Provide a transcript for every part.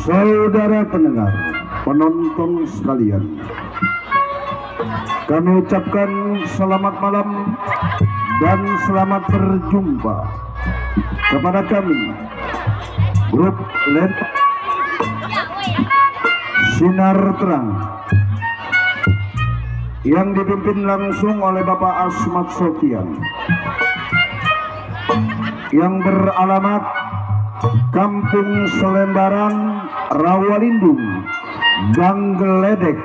Saudara pendengar, penonton sekalian, kami ucapkan selamat malam dan selamat berjumpa kepada kami grup LED Sinar Terang yang dipimpin langsung oleh Bapak Asmat Sofian, yang beralamat Kampung Selembaran, Rawalindung, Gang Geledek,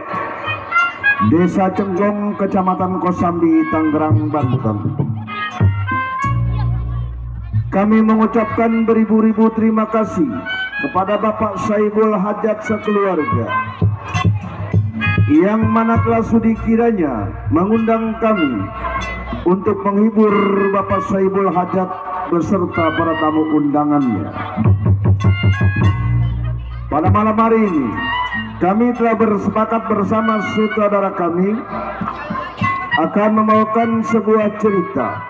Desa Cenggong, Kecamatan Kosambi, Tangerang, Banten. Kami mengucapkan beribu-ribu terima kasih kepada Bapak Saibul Hajat sekeluarga, yang mana telah sudi kiranya mengundang kami untuk menghibur Bapak Saibul Hajat beserta para tamu undangannya. Pada malam hari ini kami telah bersepakat bersama saudara kami akan membawakan sebuah cerita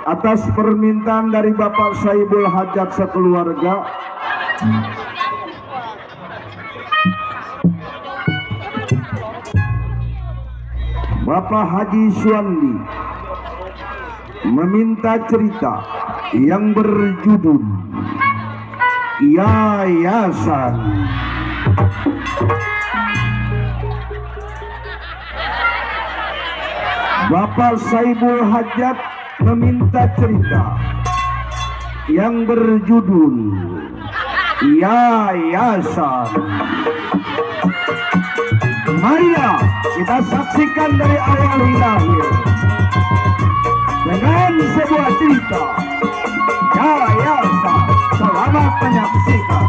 atas permintaan dari Bapak Saibul Hajat sekeluarga, Bapak Haji Suwandi meminta cerita yang berjudul Yayasan. Bapak Saibul Hajat meminta cerita yang berjudul Yayasan. Marilah kita saksikan dari awal hingga akhir dengan sebuah cerita Yayasan. Selamat menyaksikan.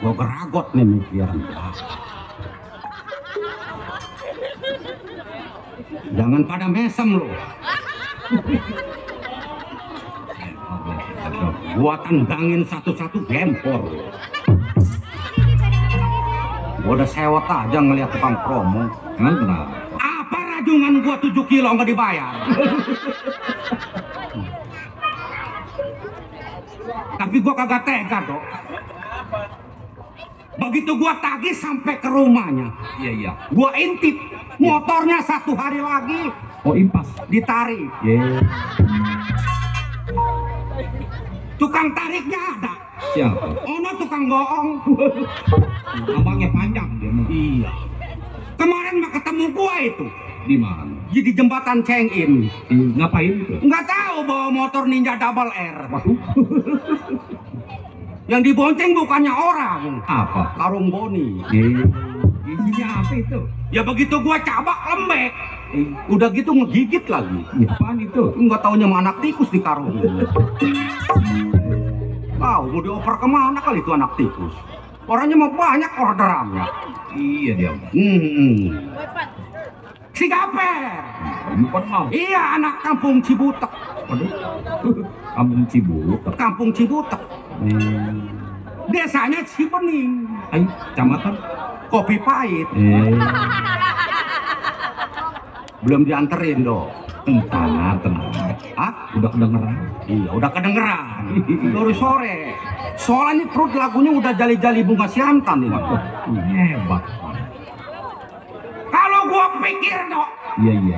Gua geragot nih mikiran. Jangan pada mesem lo. Gua tendangin satu-satu gempor. Gua udah sewot aja ngeliat tukang promo. Kenapa? Apa rajungan gua 7 kilo nggak dibayar? Tapi gua kagak tega dok. Begitu gua tagih sampai ke rumahnya, iya, gua intip motornya 1 hari lagi. Oh impas, ditarik. Tukang tariknya ada. Siapa? Ono tukang bohong. Abangnya panjang dia. Iya. Kemarin mah ketemu gua itu. Di mana? Di jembatan Cengin. Ngapain itu? Nggak tahu, bawa motor Ninja Double R. Waduh. Yang dibonceng bukannya orang. Apa? Karung boni. Isinya apa itu? Ya begitu gua cabak lembek. Udah gitu ngegigit lagi. Ya, apaan itu? Enggak taunya mah anak tikus di karung. Tahu mau dioper kemana kali itu anak tikus? Orangnya mau banyak orderannya. Iya dia. Si Gaper. Bukan mau. Iya, anak kampung Cibutek. Aduh. Kampung Cibutek. Kampung Cibutek. Desanya Cibening. Ayo, kecamatan Kopi Pahit. Belum dianterin dong. tenang. Hah? Udah kedengeran. Iya, udah kedengeran. Dari sore. Soalnya perut lagunya udah jali-jali bunga siantan ini. Hebat. Kalau gua pikir dok, Iya.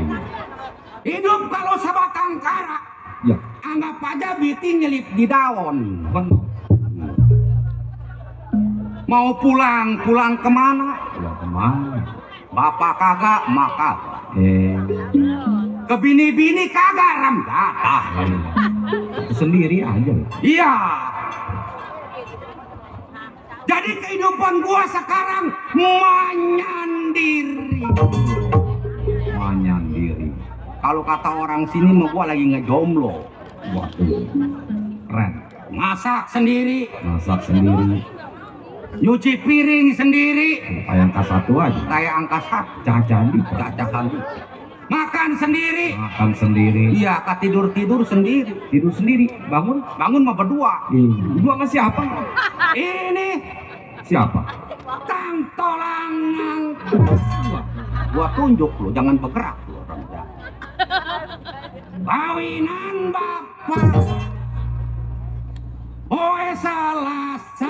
hidup kalau sebatang kara, Ya, anggap aja biti nyelip di daun. benar. Mau pulang kemana? Pulang kemana? Bapak kagak, mak kagak. Ke bini-bini kagak, ram jatah. Sendiri aja lah. Iya. Jadi kehidupan gua sekarang menyendiri. Menyendiri. Kalau kata orang sini mah gua lagi ngejomblo. Waduh, keren. Masak sendiri, Masak sendiri. nyuci piring sendiri, Kayak angka 1 aja. kayak angka 1, Caca di. cacakan. Makan sendiri. Makan sendiri. Iya, tidur sendiri. Tidur sendiri. Bangun. Bangun mah berdua. Dua sama siapa? Ini Siapa? tantolangan. Gua tunjuk lu, jangan bergerak lu orang jahat. Kawinan bapak. Oe salasa.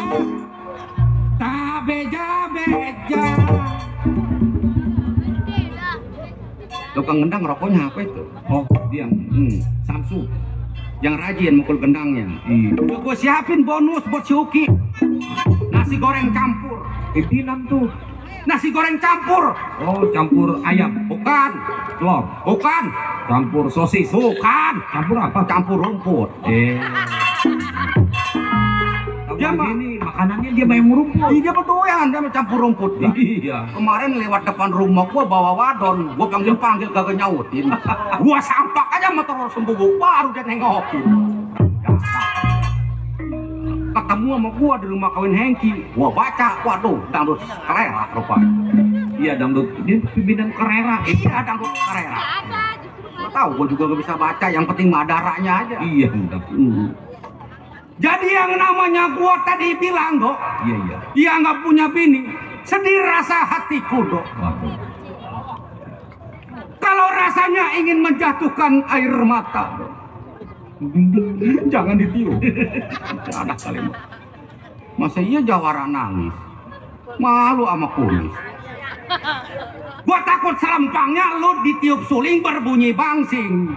Tak beja-beja. Tukang gendang rokoknya apa itu? Oh, dia. Samsu. Yang rajin mukul gendangnya. Udah gue siapin bonus buat si Uki. Nasi goreng campur. Pimpinan tuh. Nasi goreng campur. Oh, campur ayam. Bukan. Telur. Bukan. Campur sosis. Bukan. Campur apa? Campur rumput. Dia Dia mah- ini makanannya dia main rumput. Dia berdoyan, dia campur rumput. Dah. Iya. Kemarin lewat depan rumah gua bawa wadon. Gua panggil kagak nyautin. Gua sampak aja motor sembubuk baru dia nengokin. Ketemu sama gua di rumah kawin Hengki. Gua baca, waduh, dangdut kelera rupanya. Iya, dangdut. Dia pimpinan Carrera. Iya, dangdut kelera. Gua tahu, gua juga gak bisa baca. Yang penting madaranya aja. Iya, udah. Jadi yang namanya gua tadi bilang, dok, Iya. dia nggak punya bini, sedih rasa hatiku, dok. Waduh. Kalau rasanya ingin menjatuhkan air mata, dok, jangan ditiup. Ada kalimat. Masa iya jawara nangis? Malu sama kumis. Gua takut selempangnya lu ditiup suling berbunyi bangsing.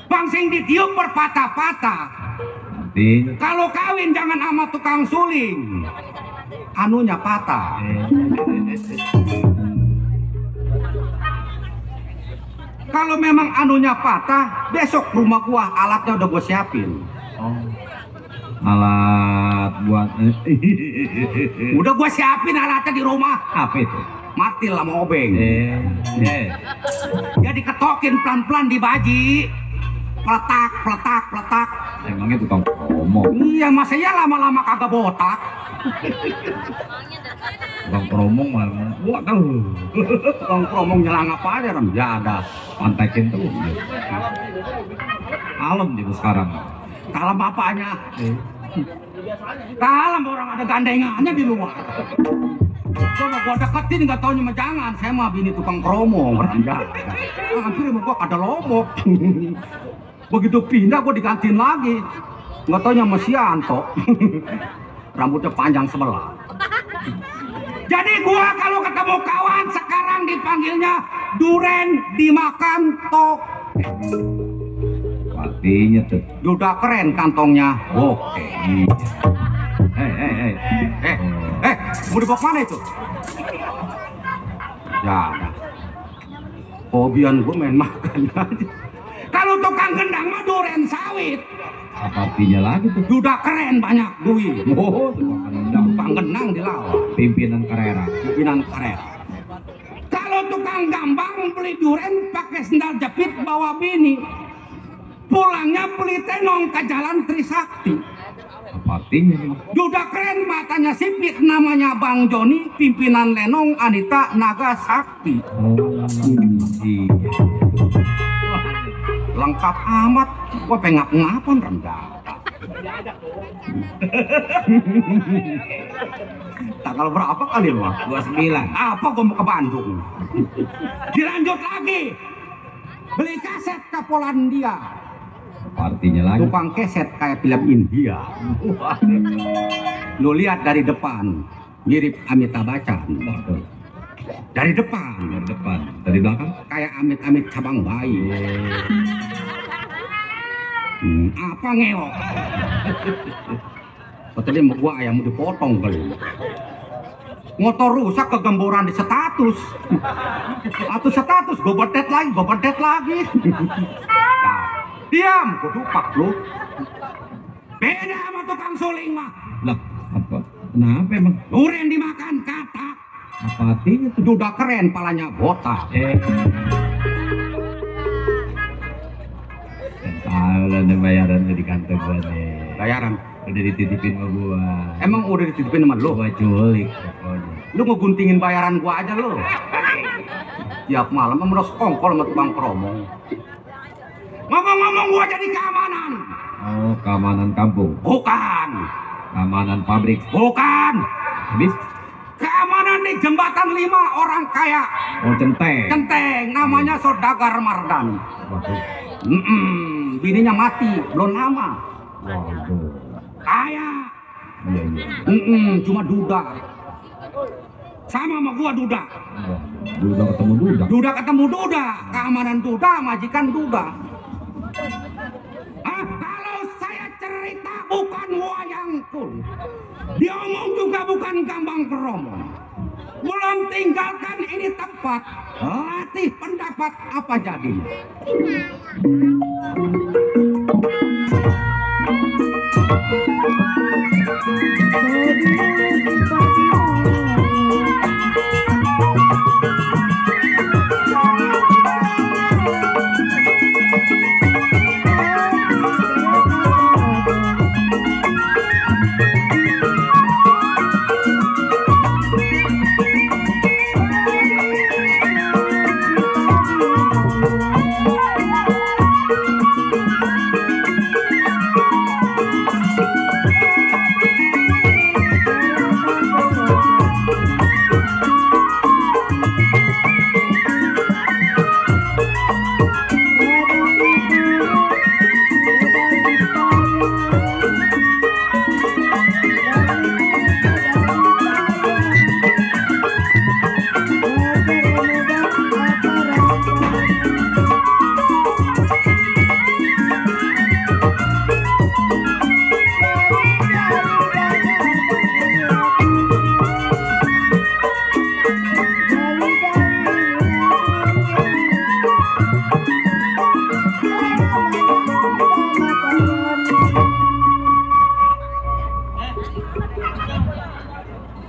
Bangsing ditiup berpatah-patah. Kalau kawin jangan sama tukang suling. Anunya patah. Kalau memang anunya patah, besok rumah gua alatnya udah gua siapin. Oh. Alat buat Udah gua siapin alatnya di rumah. apa itu? Martil sama obeng. Jadi ketokin pelan-pelan di baji. Peletak. Emangnya tukang promo. Iya, masa ya lama-lama kagak botak. Tukang promo malah. Waduh. Tukang promo nyelang apa aja, Ram? Ya ada. Pantekin tuh. Kalem gitu sekarang. Kalem apanya? Kalem orang ada gandengannya di luar. Coba gua deketin nggak taunya mah jangan. Saya mah bini tukang promo, orang jahat. Hampir emang gua ada lomok. Begitu pindah gua digantiin lagi. Nggak taunya sama Sianto. Rambutnya panjang sebelah. Jadi gua kalau ketemu kawan sekarang dipanggilnya Duren dimakan tok. Artinya tuh. Udah keren kantongnya. Oke. Mau dibawa mana itu? Ya, ada. Hobian gue main makan aja. Kalau tukang gendang mah duren sawit. Apa artinya lagi tuh? Duda keren banyak duit. Oh, Tukang genang dilawan. pimpinan Carrera. Pimpinan Carrera. Kalau tukang gambang beli duren pakai sendal jepit bawa bini. Pulangnya beli tenong ke jalan Trisakti. Apa artinya? Duda keren matanya sipit namanya Bang Joni, pimpinan Lenong Anita Naga Sakti. Oh, iya. Lengkap amat. Gua pengap-ngapan rendah. Tanggal berapa kali lu? 29. Apa gua mau ke Bandung? Dilanjut lagi. Beli kaset ke Polandia. Apa artinya lagi? Tukang keset kayak film India. Lu lihat dari depan mirip Amitabh Bachchan. Waduh, Dari depan dari depan, dari belakang. kayak amit-amit cabang bayi. Apa ngeok? Tadi mau gua ayam dipotong kali. Motor rusak kegemboran di status. Atau status gua bedet lagi. Nah, diam, gua dupak lu. Beda sama tukang suling mah. Lah, apa? Kenapa emang? Duren dimakan katak. Apa artinya tuh? Duda keren palanya botak. Tahu lah nih bayaran di kantor gua nih. Bayaran. Udah dititipin sama gua. Emang udah dititipin sama lu? Gua culik pokoknya. Lu ngeguntingin bayaran gua aja lu. Tiap malam memeros kongkol sama tukang promo. Ngomong-ngomong gua jadi keamanan. Oh, keamanan kampung. Bukan. Keamanan pabrik. Bukan. Habis? Keamanan di jembatan 5 orang kaya. Oh, centeng. Centeng namanya Sodagar Mardani. Waduh. Bininya mati, belum lama. Waduh. Kaya. Iya. Cuma duda. Sama gua duda. Duda ketemu duda. Duda ketemu duda. Keamanan duda, majikan duda. Kalau saya cerita bukan wayang kulit. Diomong juga bukan gambang keromong. Belum tinggalkan ini tempat. Latih pendapat apa jadinya.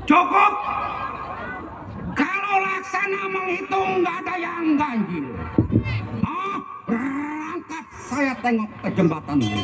Cukup. Kalau laksana menghitung nggak ada yang ganjil. Berangkat saya tengok ke jembatan ini.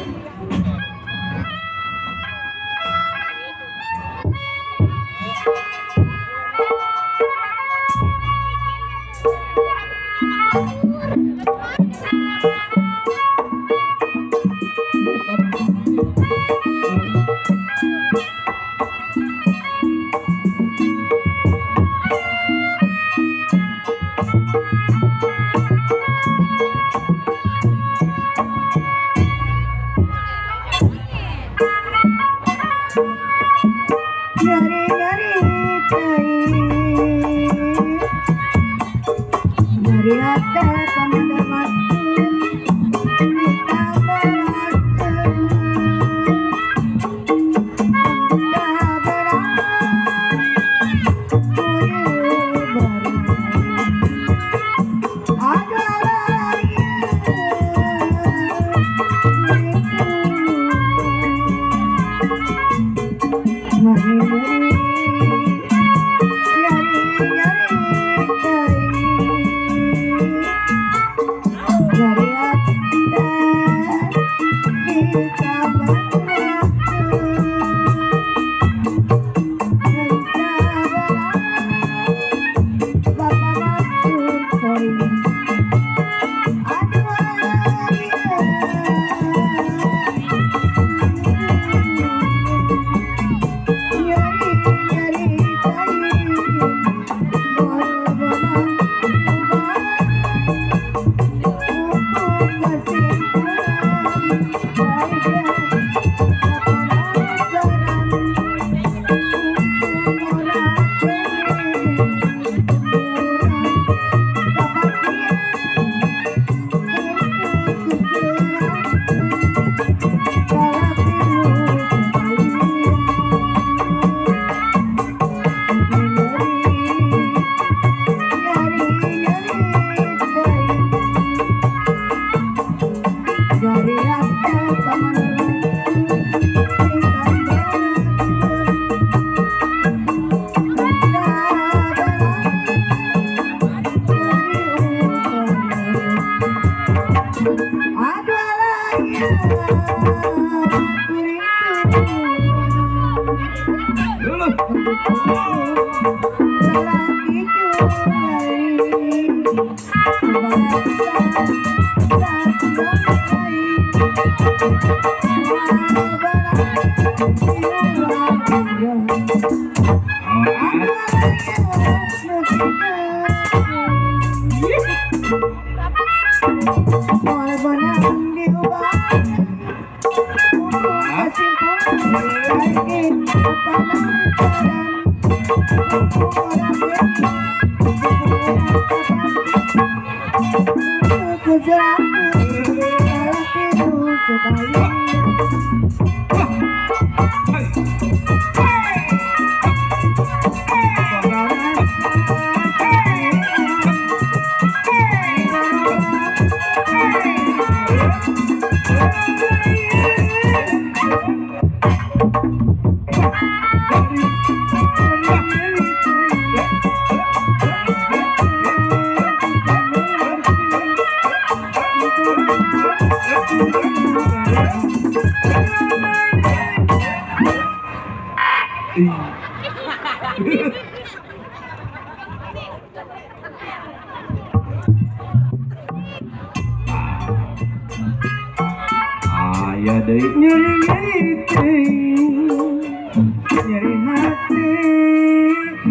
Ya deh nyeri hati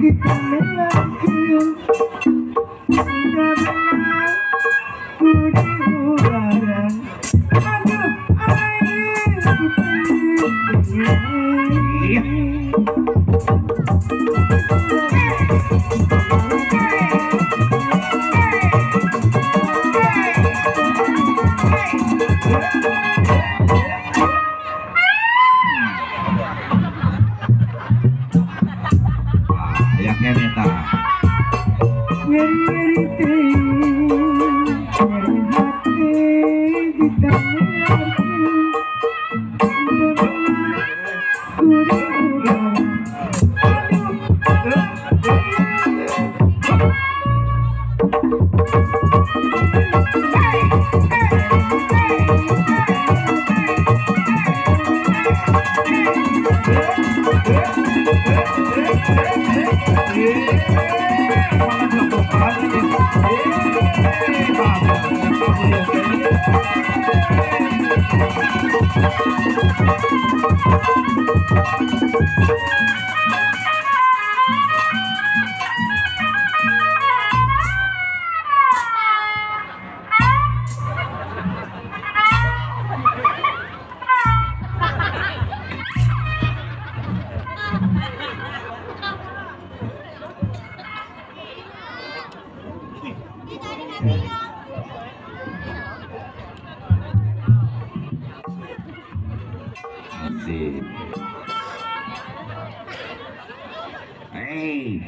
kita lelaki sudah benar ku diurara aduh air ayaknya neta nyeri hati kita lelaki sudah benar ku diurara Asik. Hey.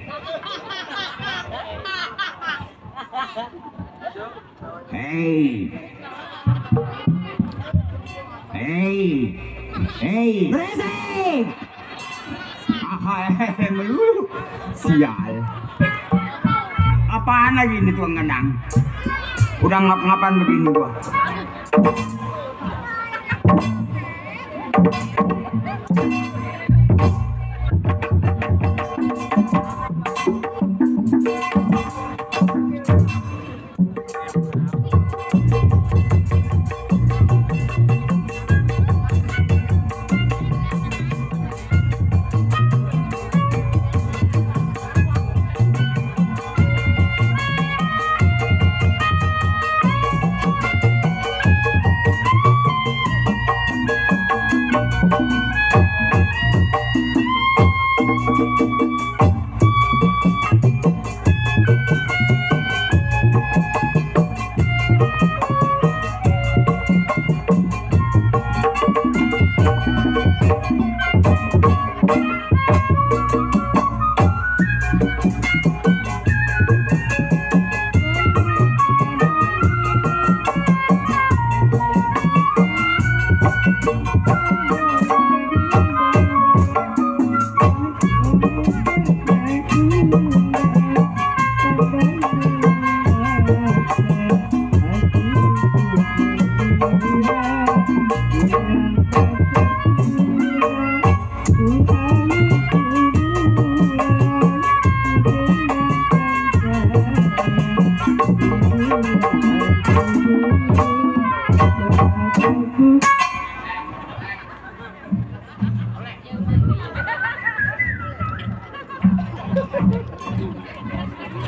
Hey. Hey. Hey. Berisik! melulu. Sial. Apaan lagi ini tuh ngenang? Udah ngap-ngapan begini gua.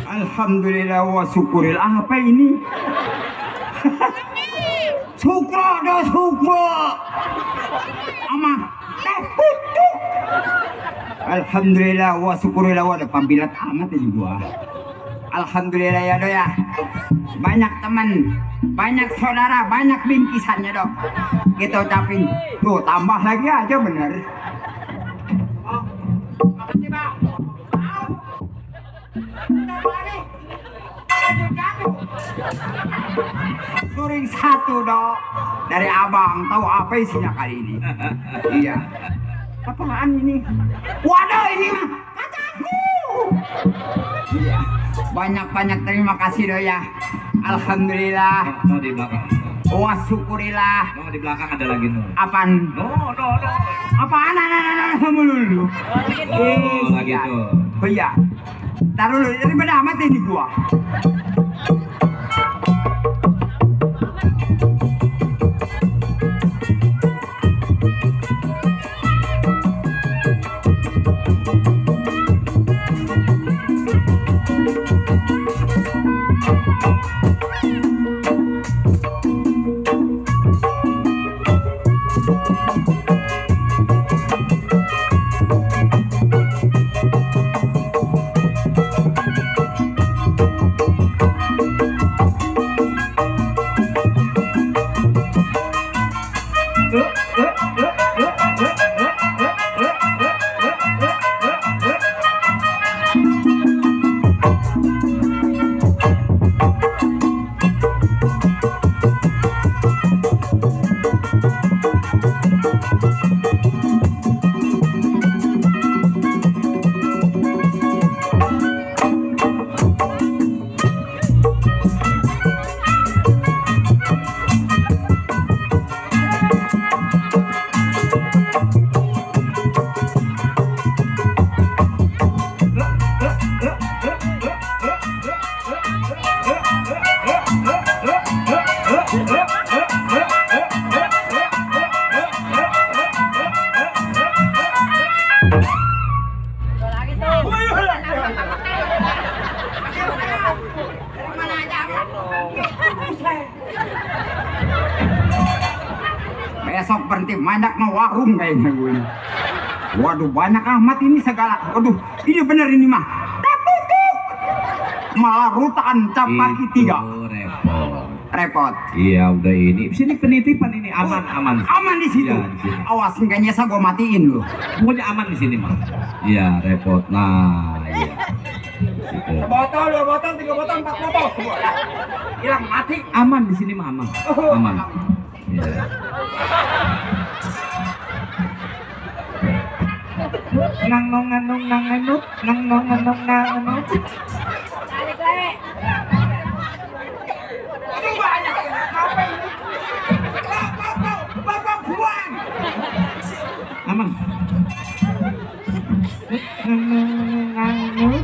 Alhamdulillah wa syukuril. Apa ini? Syukro do syukro. Amah pucuk. Alhamdulillah wa syukurillah wa ada pambilat amat ini gua. Alhamdulillah ya do ya. Banyak teman, banyak saudara, banyak bingkisannya dok. Kita ucapin. Tuh tambah lagi aja bener. Makasih Pak. Turing satu dok dari abang, tahu apa isinya kali ini? Iya. Apaan ini? Waduh ini mah kacangku. Iya. Banyak terima kasih dok ya. Alhamdulillah. No di belakang. Wah syukurillah. No di belakang ada lagi no. Apaan? No. Apaan? Melulu. Oh, lagi tuh. Oh iya. Taruh dulu, daripada amat ini gua. Besok berhenti banyak no warung kayaknya gue. Waduh banyak amat ini segala. Waduh ini bener ini mah. Malah rutan cap kaki 3. Repot. Iya udah ini. Sini penitipan ini aman. Aman di situ. Ya, di sini. Awas nggak nyesa gue matiin lu. Pokoknya aman di sini mah. Iya repot. Nah iya. Gitu. Botol 2 botol 3 botol 4 botol. Hilang mati. Aman di sini mah aman. Aman. Iya. Nang nong anong nang anut, nang nong anong nang anut. Ini banyak. Bapak buang. Aman. Nang nong nang anut.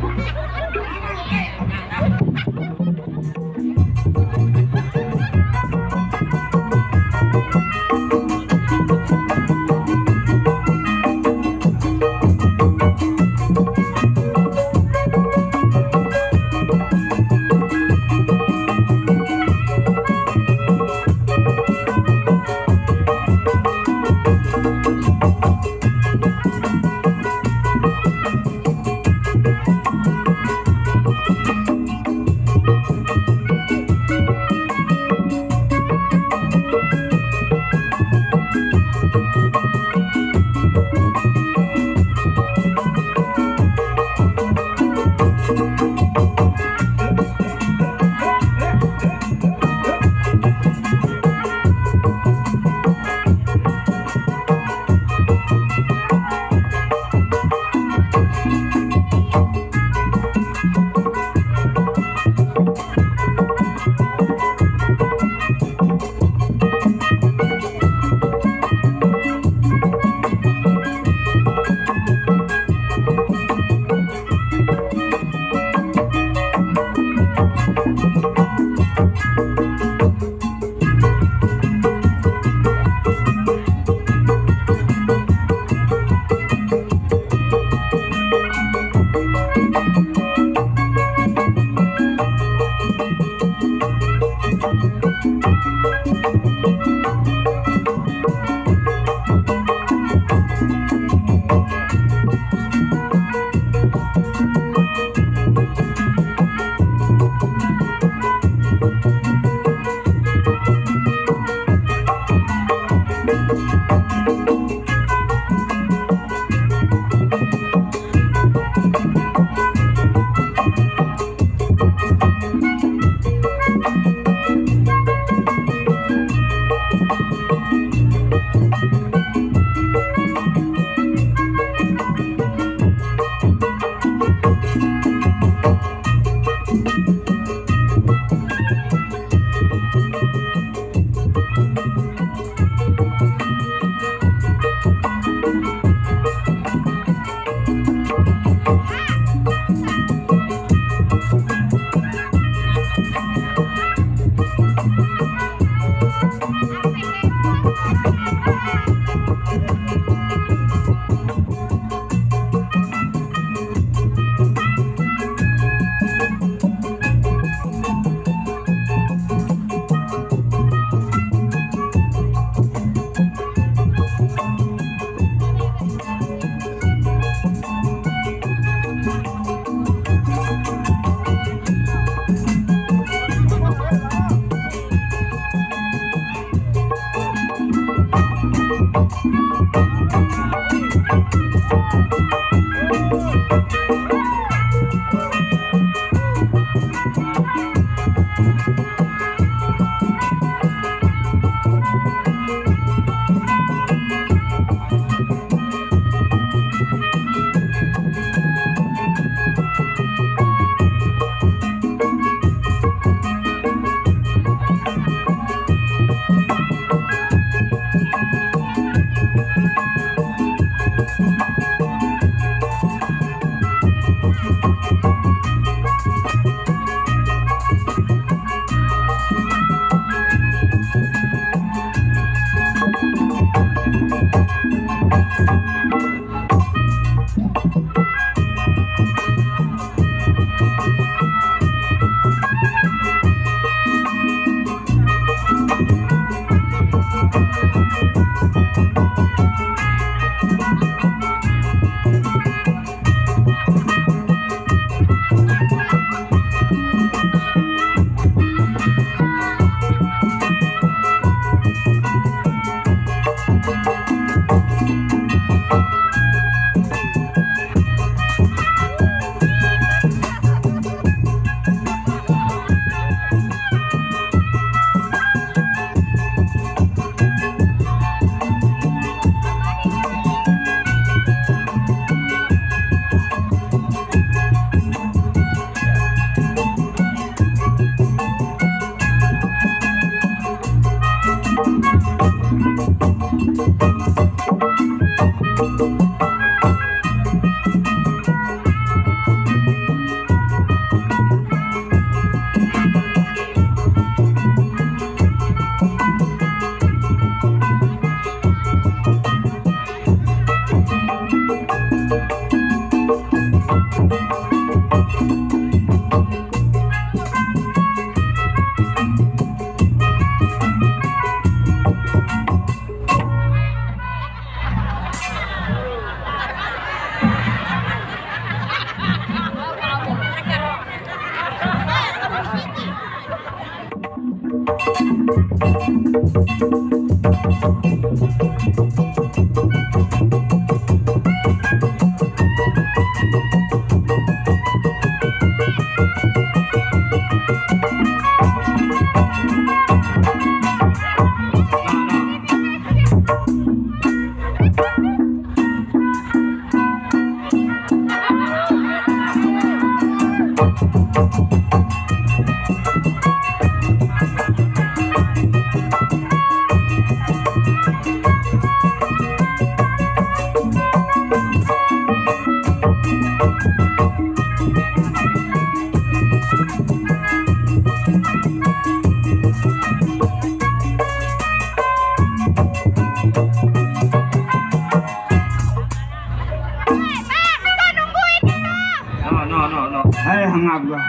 Hangap gua.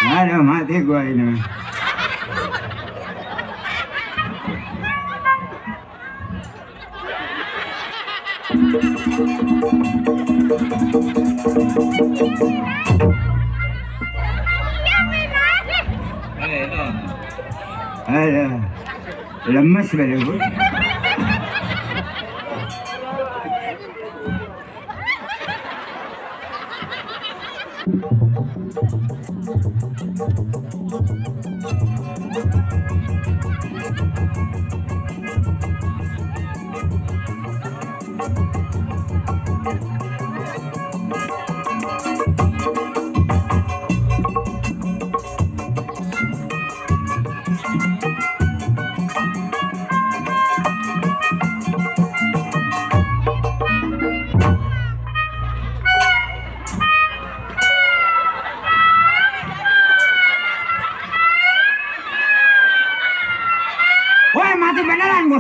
Ada mati gua ini. Ada lemas balik gua.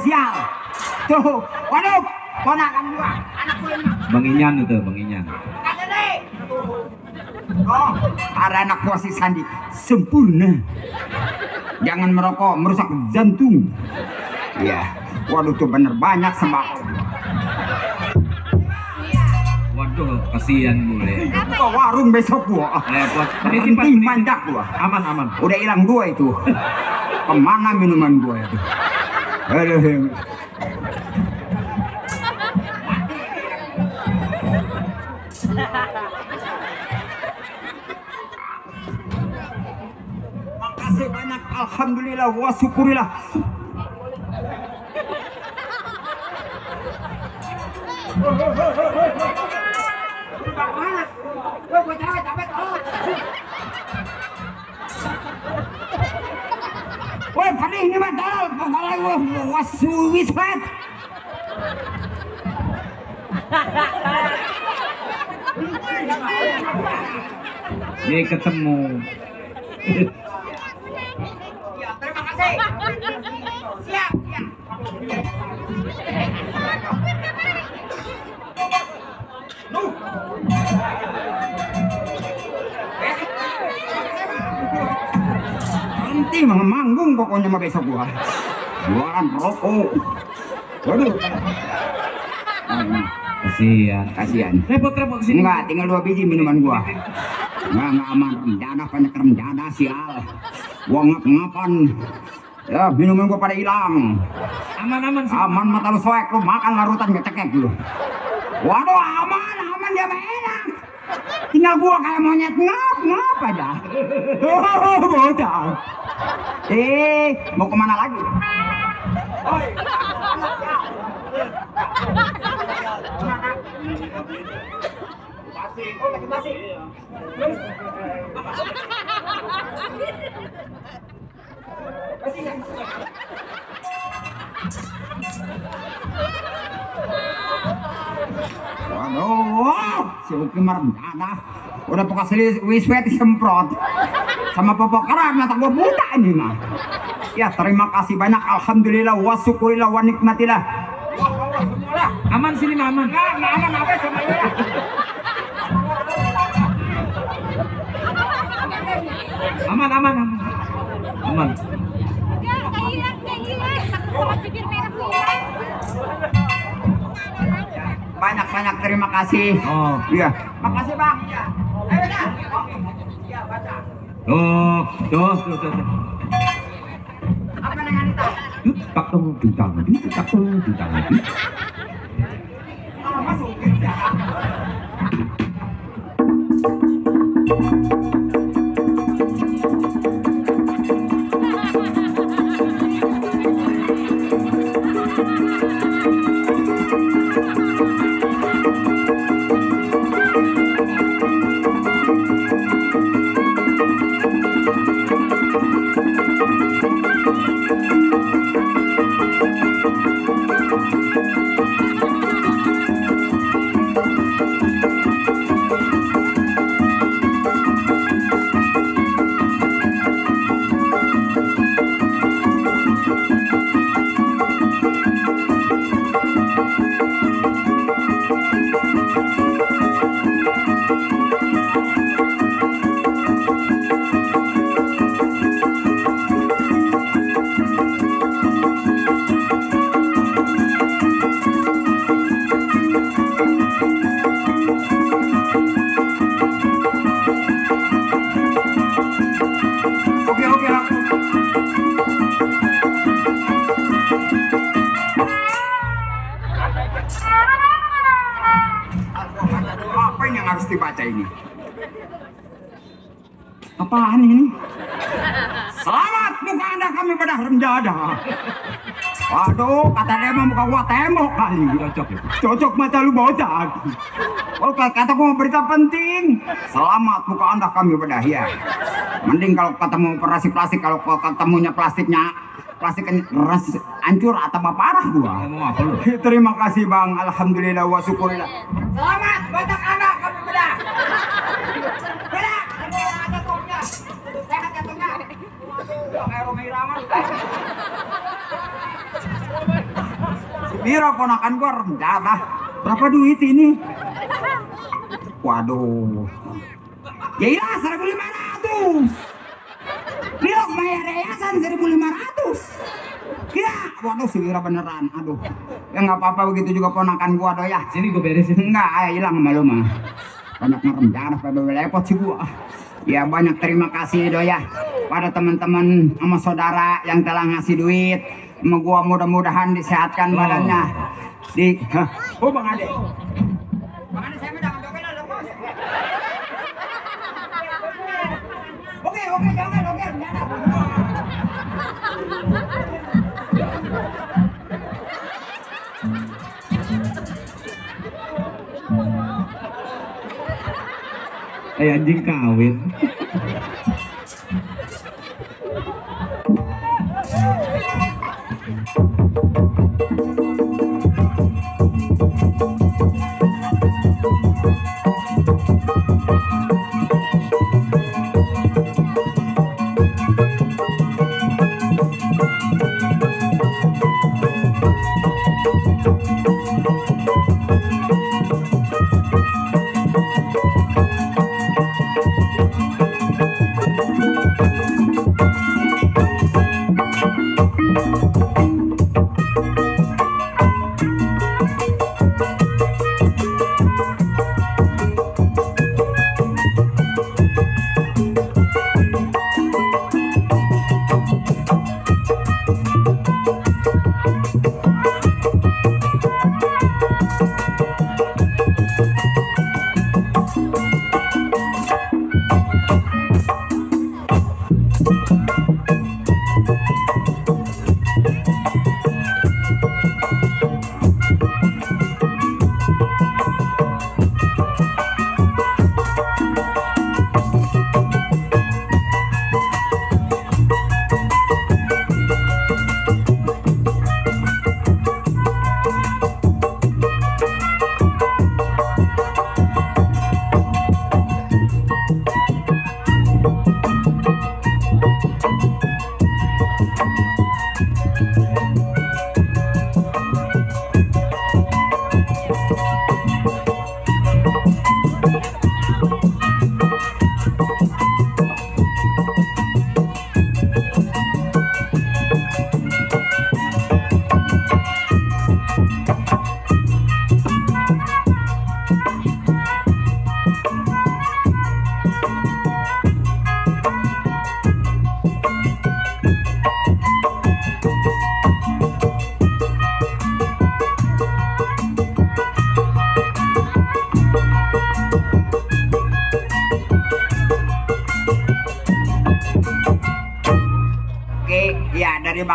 Sial. Tuh, waduh, ponakan gua, anak gua ini. Bang Inyan itu, Bang Inyan. Oh, para anak gua si Sandi sempurna. Jangan merokok, merusak jantung. Iya, waduh tuh bener banyak sembako. Waduh, kasihan gue. Buka warung besok gua. Repot. Penting manjak gua. Aman. Udah hilang 2 itu. Kemana minuman gua itu? Aduh. Makasih banyak, alhamdulillah wa syukurillah. Woi, padahal ini mah dalal, pokoknya gua wiswet. Ini ketemu. Ya, terima kasih. Siap. Nanti manggung pokoknya mah besok gua. Jualan rokok. Waduh. Kasihan. Repot sini. Enggak, tinggal 2 biji minuman gua. Enggak aman, remjana banyak remjana sial. Gua ngap-ngapan. Ya, minuman gua pada hilang. Aman sih. Aman mata lu soek, lu makan larutan ngecekek lu. Waduh, aman dia mah enak. Tinggal gua kayak monyet ngap aja. Oh, bocah. Mau kemana lagi? Masih. Aduh, si Uki merencana. Udah bekas wiswet disemprot. Sama popok keram, mata gua buta ini mah. Ya terima kasih banyak, alhamdulillah wa syukurillah wa nikmatillah. Aman sini mah aman. Aman apa sama ya? Aman aman aman. Aman. Banyak terima kasih. Oh. Iya. Makasih Bang. Ya. Ayo dah. Oke. Ya baca. Tuh. Apa dengan itu? Tak tong tutang di tak tong tutang di. Masuk ya. Apa yang harus dibaca ini? Apaan ini? Selamat muka Anda kami pada renjada. Waduh, kata dia mau muka gua tembok kali. Cocok ya. Cocok mata lu bocah. Oh, kata gua berita penting. Selamat muka Anda kami pada ya. Mending kalau ketemu operasi plastik, kalau ketemunya plastiknya hancur atau parah gua. Ngomong apa lu? Terima kasih Bang, alhamdulillah wa syukurillah. Selamat banyak anak kami bedah. Bedah, ada topnya. Sehat ya topnya. Kayak Romi Rama. Biro ponakan gua rendah. Berapa duit ini? Waduh. Ya iya 1.500. Liok bayar yayasan 1.500. Ya, waduh si Wira beneran. Aduh. Ya nggak apa-apa, begitu juga ponakan gua doh ya. Sini gue beresin. Enggak, hilang sama lu mah. Banyak ngerendah pada lepot sih gua. Ya banyak terima kasih doh ya pada teman-teman sama saudara yang telah ngasih duit. Sama gua mudah-mudahan disehatkan badannya. Oh Bang Ade. Bang Ade saya mah jangan doken lah, Bos. Oke, jangan doken. Kayak anjing kawin.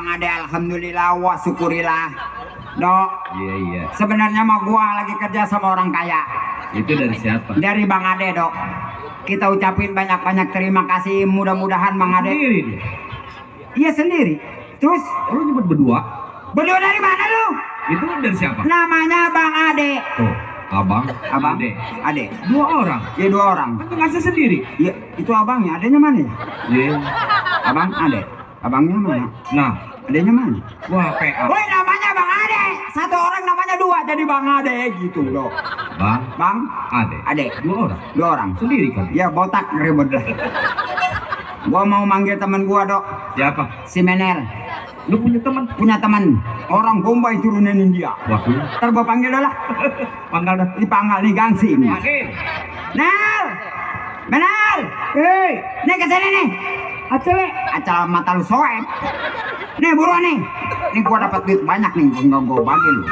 Bang Ade, alhamdulillah wa syukurillah. Dok, Iya. sebenarnya mah gua lagi kerja sama orang kaya. Itu dari siapa? Dari Bang Ade, Dok. Kita ucapin banyak-banyak terima kasih. Mudah-mudahan Bang Ade. Sendiri dia. Iya sendiri. Terus Lu nyebut berdua? berdua dari mana lu? Itu dari siapa? Namanya Bang Ade. Tuh, abang, Abang, Ade. Ade. 2 orang. Ya 2 orang. Kan ngasih sendiri. Ya, itu abangnya. Adenya mana ya? Iya. Abang Ade. Abangnya mana? Nah, Adenya mana? wah PA. Woi, namanya Bang Ade. Satu orang namanya 2 jadi Bang Ade gitu loh. Bang, Bang Ade. Ade. 2 orang. 2 orang. Sendiri kan? Ya botak ribet dah. Gua mau manggil temen gua, Dok. Siapa? Si Menel. Lu punya teman? Punya teman orang Bombay turunan India. Waduh. Ntar gua panggil dah lah. Panggal dah. Dipanggil nih gangsi ini. Panggil. Nel. Menel. Hei, nih kesini nih. Acara mata lu soek. Nih buruan nih. Nih gua dapat duit banyak nih, gua bagi lu.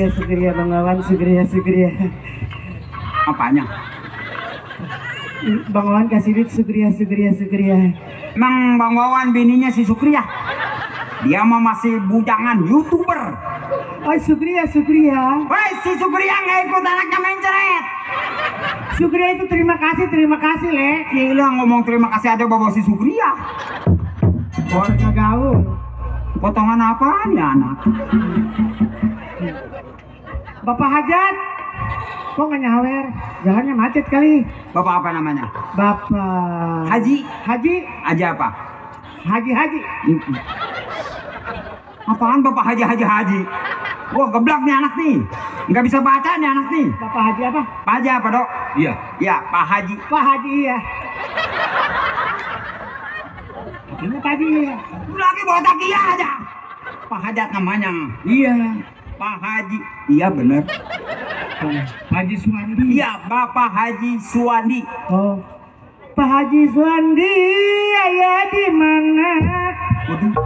Sugriya Bang Wawan, Sugriya. Apanya? Bang Wawan kasih duit Sugriya. Emang Bang Wawan bininya si Sukriya? Dia mah masih bujangan YouTuber. Oh Sugriya. Woi, si Sukriya nggak ikut anaknya main ceret. Sugriya itu terima kasih Le. Gila ngomong terima kasih aja bawa si Sukriya. Warga gaul. Potongan apaan ya anak? Bapak Hajat, Kok nggak nyawer? Jalannya macet kali. Bapak apa namanya? Bapak Haji. Haji Haji apa? Haji Haji. Apaan Bapak Haji? Wah geblak nih anak nih. Nggak bisa baca nih anak nih. Bapak Haji apa? Pak Haji apa dok? Iya. Ya Pak Haji. Pak Haji ya. Ini Pak Haji ya. Lu lagi bawa takia aja. Pak Hajat namanya. Iya. Pak Haji. Iya bener. Haji Suwandi. Iya Bapak Haji Suwandi. Oh. Pak Haji Suwandi ayah di mana? Waduh.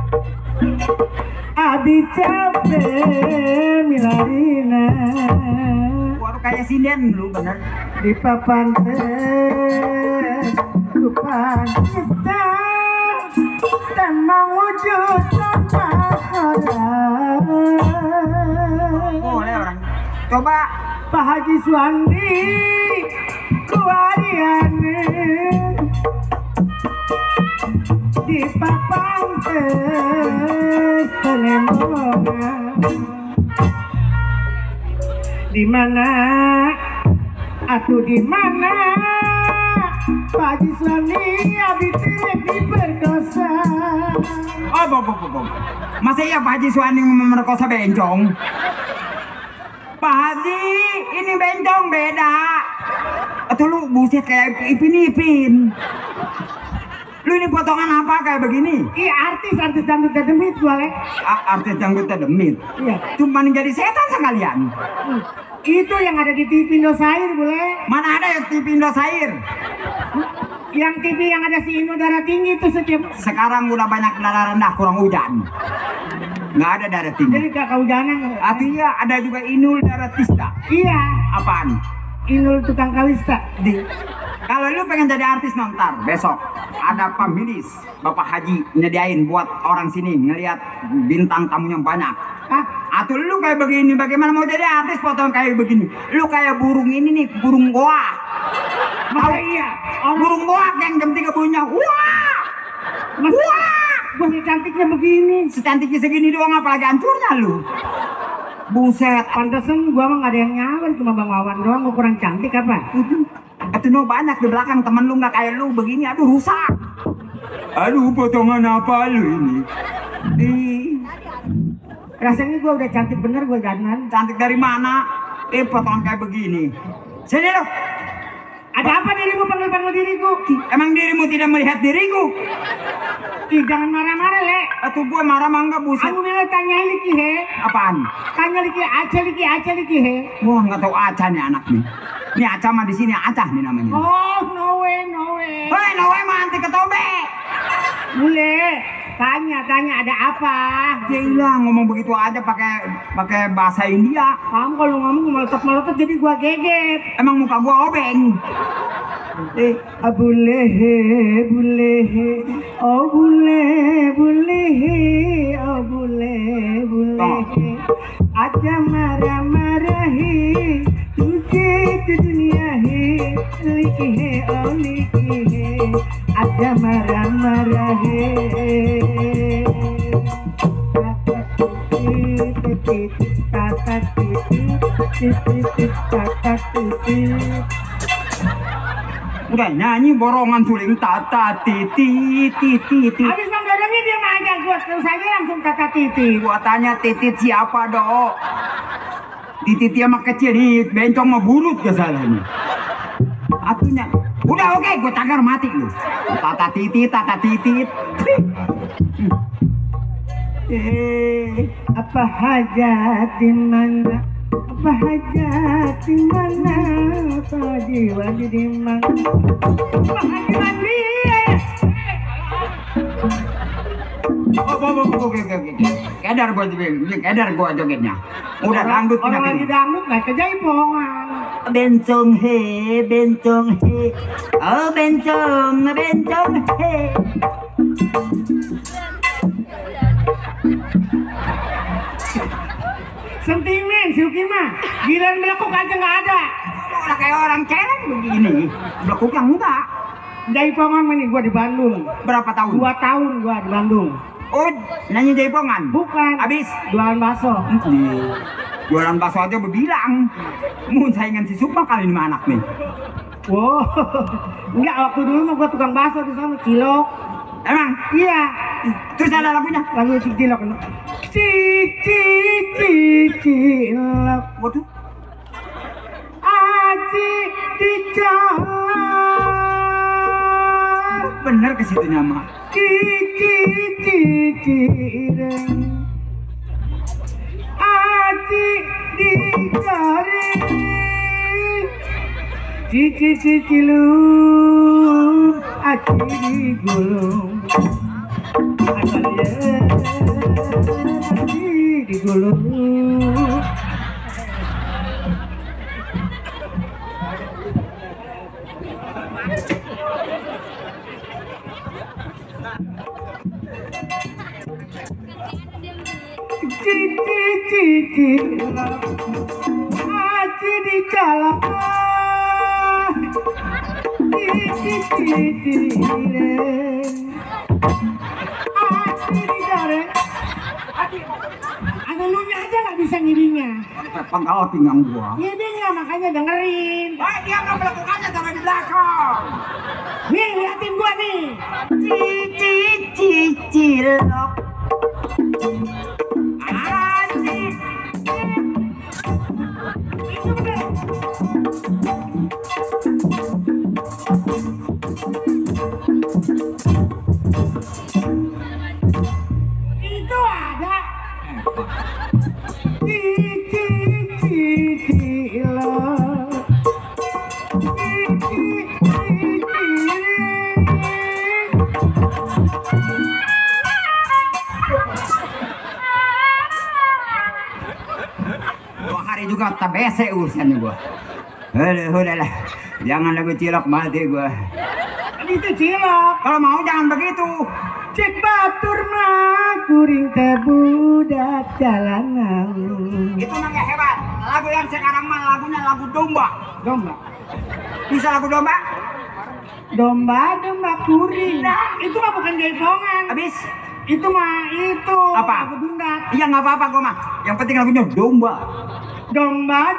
Abi capek milarina. Waduh kayak sinden lu bener. Di papan teh lupa kita temang wujud tanpa orang. Boleh orang. Coba. Pak Haji Suwandi kuariane di papan teh penembongan. Di mana? Atuh di mana? Pak Haji Suwandi abi tirek diperkosa. Oh, boh. Masa iya Pak Haji Suwandi memerkosa bencong? Pak Haji, ini bencong beda. Atau lu buset kayak Ipin. Lu ini potongan apa kayak begini? Iya artis dangdut demit gua le. Artis dangdut demit. Iya. Cuman jadi setan sekalian. Itu yang ada di TV Indosiar boleh. Mana ada yang TV Indosiar? Yang TV yang ada si Inu darah tinggi itu setiap. Sekarang udah banyak darah rendah kurang hujan. Nggak ada darah tinggi. Jadi gak kehujanan. Artinya ada juga Inul Daratista. Iya. Apaan? Inul tukang kawista. Kalau lu pengen jadi artis nonton besok ada pamilis Bapak Haji nyediain buat orang sini ngelihat bintang tamunya banyak. Hah? Atau lu kayak begini bagaimana mau jadi artis potong kayak begini? Lu kayak burung ini nih, burung goa. Masa iya? Burung goa yang jam 3 bunyinya. Wah! Wah! Gua cantiknya begini. Secantiknya segini doang apalagi hancurnya lu. Buset. Pantesan gua mah gak ada yang nyawer, cuma Bang Wawan doang. Gua kurang cantik apa? Itu no banyak di belakang temen lu nggak kayak lu begini, aduh rusak. Aduh potongan apa lu ini? Rasanya gua udah cantik bener gua Ganan. Cantik dari mana? Potongan kayak begini. Sini lu. Ada apa dirimu panggil diriku? Emang dirimu tidak melihat diriku? Ih jangan marah-marah le. Atau gua marah mangga buset. Aku bilang tanya liki he. Apaan? Tanya liki aca liki he. Wah nggak tahu aca nih anak nih. Ini aca mah di sini aca nih namanya. Oh no way. Hei no way mah anti ketobe. Bule, tanya ada apa? Dia hilang ngomong begitu aja pakai bahasa India. Kamu kalau ngomong meletot jadi gua geget. Emang muka gua obeng. Bule, oh bule, oh bule. Aja marah-marahi, तुझे दुनिया है, लिखी है ओ लिखी है, आजा मरा है। Udah nyanyi borongan suling tata titi. Habis menggodongnya dia aja gua terus aja langsung kata titi. Gua tanya titit siapa dok? Titit dia mah kecil nih, bencong mah bulut kesalahnya. Artinya, udah oke, gua tagar mati lu. Tata titit. Apa hajat di mana? Apa hajat di mana? Apa jiwa di mana? Apa hajat di Kedar gua jogetnya. Udah dangdut orang lagi dangdut nggak kejaipongan. Bencong he, oh bencong he. Sentimen si Uki mah, giliran belakuk aja nggak ada. Udah kayak orang celeng begini, belakuknya enggak. Jaipongan ini gua di Bandung. Berapa tahun? 2 tahun gua di Bandung. Oh, nyanyi jaipongan? Bukan. Habis? Jualan bakso. Jualan bakso aja berbilang. Mau saingan si Sukma kali ini anak nih. Wow, enggak waktu dulu mah gua tukang bakso di sana cilok. Emang? Iya, Terus ada lagunya? lagu cilok. Cilok. Waduh. Aci dicolok. Bener ke situ nama. Cireng. Aci digoreng. Ciluk. Aci digulung. Aci digulung. Aci dicolok. Aci digoreng. Ada lunya aja nggak bisa ngirinya. Penggal pinggang gua. Ngirinya makanya dengerin. Dia nggak melakukannya dari belakang. Nih liatin gua nih. Cilok. Itu bener. Itu ada. Cilok. Dua hari juga tak bese urusannya gua. Udahlah, jangan lagu cilok mati gua. Itu cilok. Kalau mau jangan begitu. Cek batur mah kuring teh budak jalanan. Itu mah nggak hebat. Lagu yang sekarang mah lagunya lagu domba. Domba. Bisa lagu domba? Domba kuring. Itu mah bukan jaipongan. Habis? Itu mah itu. Apa? Lagu dundat. Iya nggak apa-apa gua mah. Yang penting lagunya domba. Domba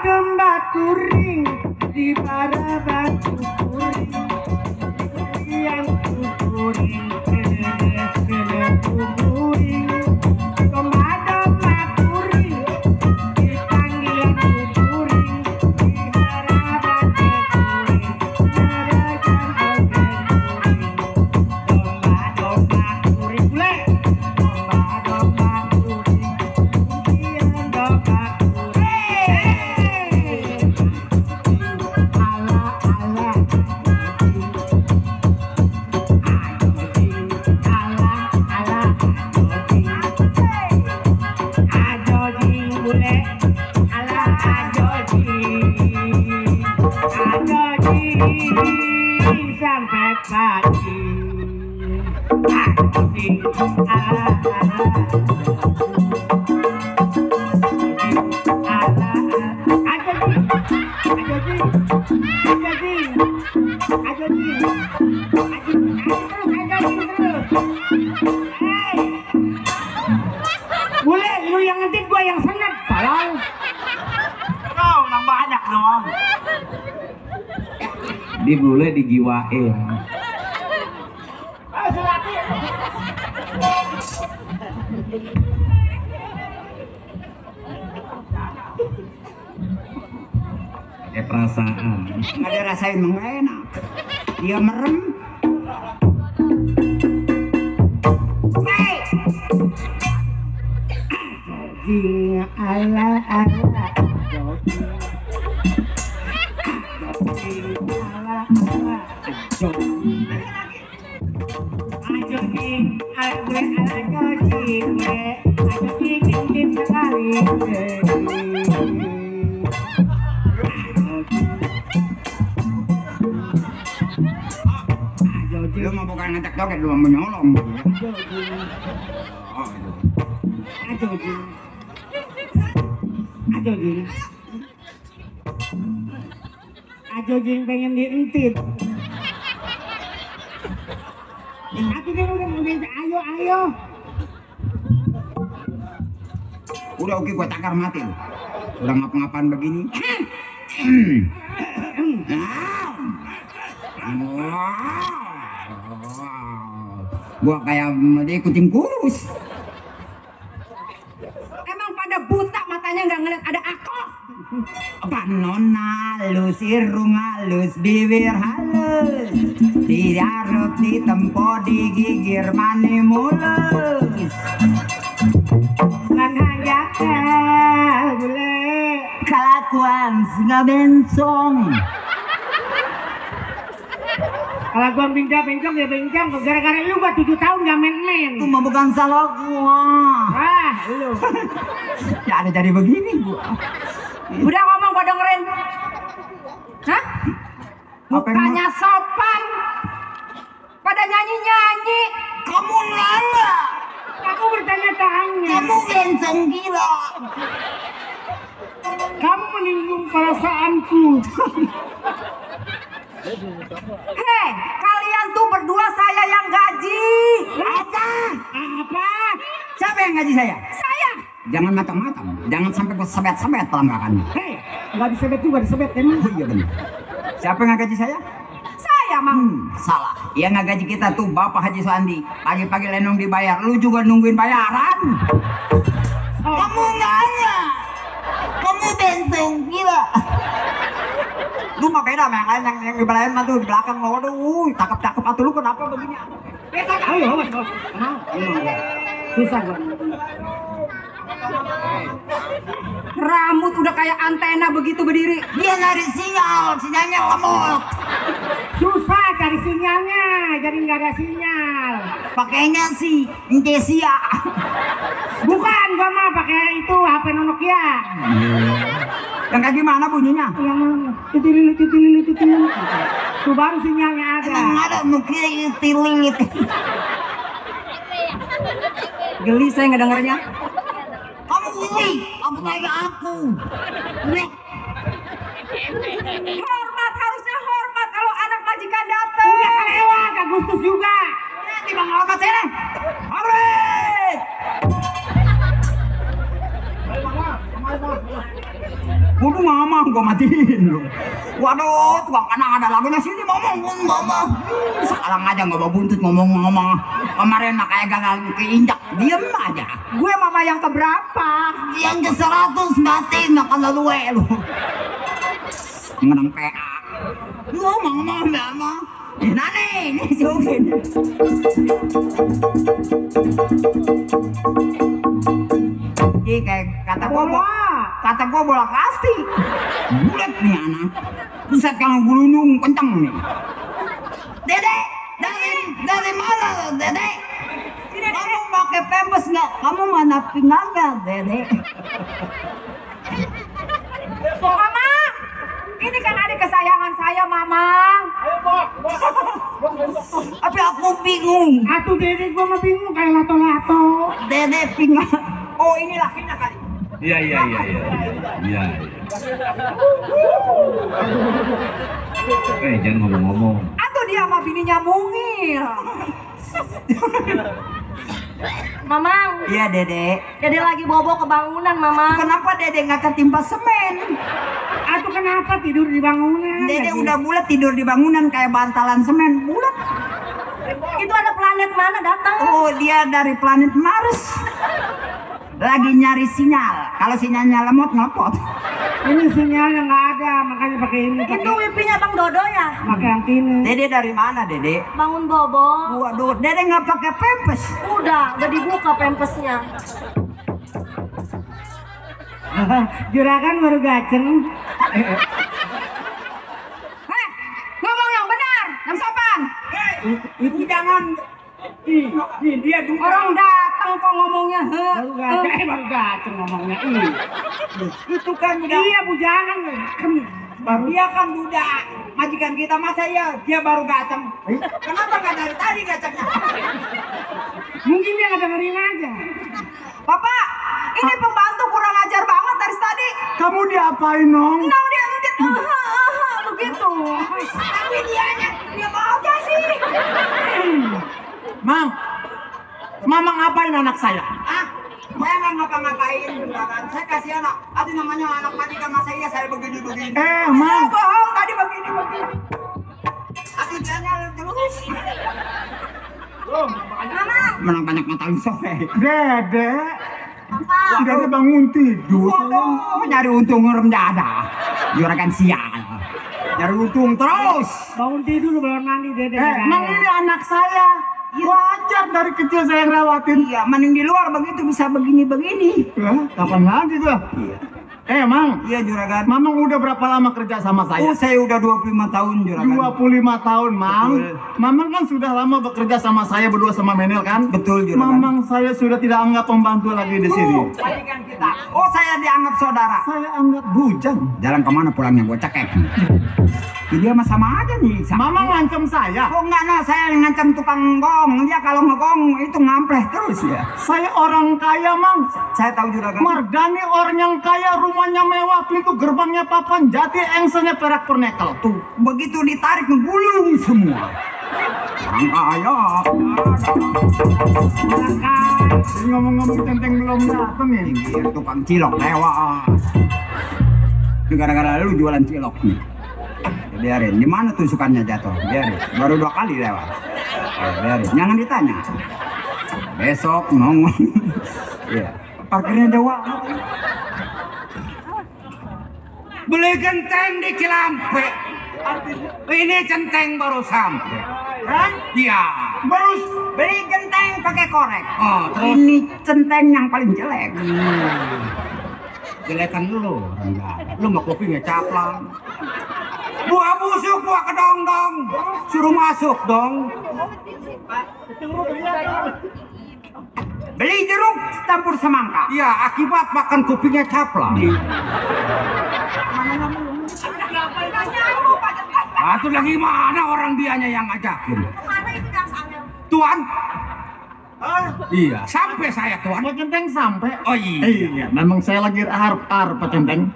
kuring di bara batu kuring. Yang kuring kene kuring. Domba kuring dipanggil kuring di harapan kuring. Merajakan kuring. Domba kuring boleh. Domba kuring. Kemudian domba sampai pagi. Boleh, lu yang ngetik gua yang seneng. Tolong. Kau nang banyak dong. Di bule dijiwain. Kayak perasaan. Nggak dirasain mah nggak enak. Dia merem. Jogging ala Lu mau bukan ngajak joget, lu mau menyolong. Ajojing pengen dientit. Aku kan udah ayo. Udah oke gua takar mati lu. Udah ngapa-ngapan begini. Gua kayak dia kucing kurus. Emang pada buta matanya nggak ngeliat ada aku. Panon halus, irung halus, bibir halus, diarep, ditempo, digigir, mani mulus. Lan hajaka bule. Kelakuan singa bencong. Kalau gua bencong ya bencong. Gara-gara lu gua 7 tahun gak main-main. Itu mah bukan salah gua. Ah, lu. Ya ada jadi begini gua. Udah ngomong gua dengerin. Hah? Bukannya sopan. Pada nyanyi-nyanyi. Kamu lala. Aku bertanya-tanya. Kamu bencong gila. Kamu menyinggung perasaanku. Hei, kalian tuh berdua saya yang gaji. Apa? Apa? Siapa yang gaji saya? Saya. Jangan macam-macam. Jangan sampai gua sebet-sebet pelanggakannya. Hei, nggak disebet juga disebet emang. Oh iya benar. Siapa yang gaji saya? Saya mang. Salah. Yang nggak gaji kita tuh Bapak Haji Sandi. Pagi-pagi lenong dibayar. Lu juga nungguin bayaran. Oh. Kamu nanya. Kamu benteng gila. Lu mah beda sama yang lain yang di belakang mah tuh di belakang lo. Waduh, cakep-cakep atuh lu kenapa begini? Ayo, awas, awas. Susah gua. Rambut udah kayak antena begitu berdiri. Dia nyari sinyal, sinyalnya lemot. Susah cari sinyalnya, jadi nggak ada sinyal. Pakainya si Indonesia. Bukan, gua mah pakai itu HP Nokia. Yang kayak gimana bunyinya? Yang titilili. Tuh baru sinyalnya ada. Emang ada Nokia tilit. Geli saya ngedengernya. Kamu geli, kamu kayak aku. Hormat, harusnya hormat kalau anak majikan datang. Udah kelewat, Agustus juga. Nanti bang hormat sini. Hormat. Waduh mama, gua matiin lu. Waduh, tukang anak ada lagunya sini ngomong. Sekarang aja nggak mau buntut ngomong. Kemarin mah kayak gagal keinjak, diem aja. Gue mama yang keberapa? Yang ke 100 matiin makan lalu lu. Mengenang PA. Ngomong mama. Nane, ini si Ugin. Jadi kayak kata gua bola kasti. Bulat nih anak. Buset kalau gulunung kenceng nih. Dede, dari mana lo, Dede? Kamu pakai pempes nggak? Kamu mana pinggangnya, Dede? Mama, ini kan adik kesayangan saya, Mama. Tapi aku bingung. Atuh Dede gua mah bingung kayak lato-lato. Dede pinggang. Oh ini lakinya kali. Iya. Jangan ngomong-ngomong. Atau dia sama bininya mungil. Mamang, Iya Dede. Dede lagi bobo ke bangunan, Mamang. Kenapa Dede nggak ketimpa semen? Atuh kenapa tidur di bangunan? Dede udah bulat tidur di bangunan kayak bantalan semen bulat. Itu ada planet mana datang? Oh dia dari planet Mars. Lagi nyari sinyal. Kalau sinyalnya lemot ngepot. Ini sinyalnya nggak ada, makanya pakai ini. Itu wifi-nya Bang Dodo ya? Pakai antena. Dede dari mana Dede? Bangun bobo. Waduh, Dede nggak pakai pempes. Udah dibuka pempesnya. Juragan baru gaceng. Hei, ngomong yang benar, yang sopan. Itu jangan. Dia Orang datang kok ngomongnya. Baru gaceng ngomongnya. itu kan udah. Iya bujangan. Baru dia kan udah majikan kita masa ya dia baru gaceng. Kenapa nggak dari tadi gacengnya? Mungkin dia nggak dengerin aja. Bapak, ini pembantu kurang ajar banget dari tadi. Kamu diapain, Nong? Nah, dia begitu. Tapi dia mau aja sih. Mang, Mama ngapain anak saya? Ah, saya nggak ngapa-ngapain. juragan. Saya kasih anak. Ada namanya anak mati sama saya begini-begini. Mang. Bohong tadi begini. Aku jangan terus. Menang banyak mata lu sore. Dede. Apa? Dede bangun tidur. Waduh, nyari untung ngerem dada. Juragan sial. Nyari untung terus. Bangun tidur belum mandi Dede. Mang ini anak saya. Wajar dari kecil saya ngerawatin. Iya, mending di luar begitu bisa begini-begini. Kapan lagi tuh? Mang. Iya, juragan. Mamang udah berapa lama kerja sama saya? Oh, saya udah 25 tahun, juragan. 25 tahun, Mang. Betul. Mamang kan sudah lama bekerja sama saya berdua sama Menel kan? Betul, juragan. Mamang saya sudah tidak anggap pembantu lagi di sini. Palingan kita. Oh, saya dianggap saudara. Saya anggap bujang. Jalan kemana pulangnya gua cekek. Dia mah sama aja nih. Mamang ngancam saya. Oh enggak, nah saya ngancam tukang gong. Dia kalau ngegong itu ngampleh terus ya. Saya orang kaya, Mang. Saya tahu juragan. Mardani orang yang kaya, rumahnya mewah, pintu gerbangnya papan jati, engselnya perak pernekel. Tuh, begitu ditarik ngegulung semua. Kaya. Ini ngomong-ngomong centeng belum datang nih. Pinggir tukang cilok lewat. Ini gara-gara lu jualan cilok nih. Ya, biarin, di mana tusukannya jatuh? Biarin, baru 2 kali lewat. Ya, biarin, jangan ditanya. Besok ngomong. Iya, parkirnya jauh. Beli genteng di Cilampe. Ini centeng baru sampai. Iya. Baru beli genteng pakai korek. Oh, terus Ini centeng yang paling jelek. jelekan lu. Lu mah kopinya caplang. Buah busuk, buah kedong-dong. Suruh masuk dong. Beli jeruk campur semangka. Iya, akibat makan kopinya caplang. Itu lagi mana orang dianya yang ngajakin? Mana itu yang sana? Tuan. Iya, sampai saya tuan. Pak Centeng sampai. Oh iya. Iya, memang saya lagi harap Pak Centeng.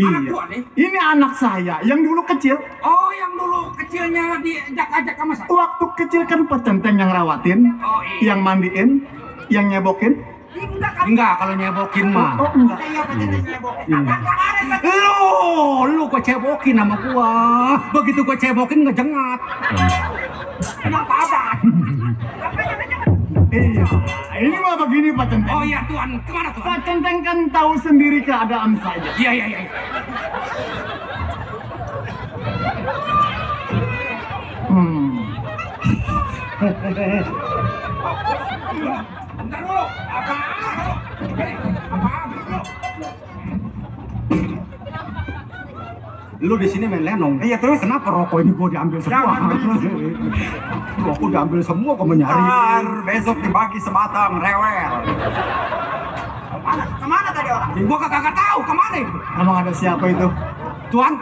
Anak Iya. tuan nih? Ini anak saya yang dulu kecil. Oh, yang dulu kecilnya diajak-ajak sama saya. Waktu kecil kan Pak Centeng yang rawatin, Oh, iya. yang mandiin, yang nyebokin. Enggak, kalau nyebokin mah. Oh enggak. Lu kok cebokin sama gua. Begitu gua cebokin ngejengat. Kenapa ada? Iya. Ini mah begini Pak Centeng. Oh iya tuan, kemana tuan? Pak Centeng kan tahu sendiri keadaan saya. Iya iya iya. Bentar dulu. Lu di sini main lenong. Iya, terus? Kenapa rokok ini gua diambil semua? Rokok diambil semua, gua menyari. Ntar besok dibagi sebatang rewel. Kemana tadi orang? Gua kagak tahu kemana itu. Emang ada siapa itu? Tuan?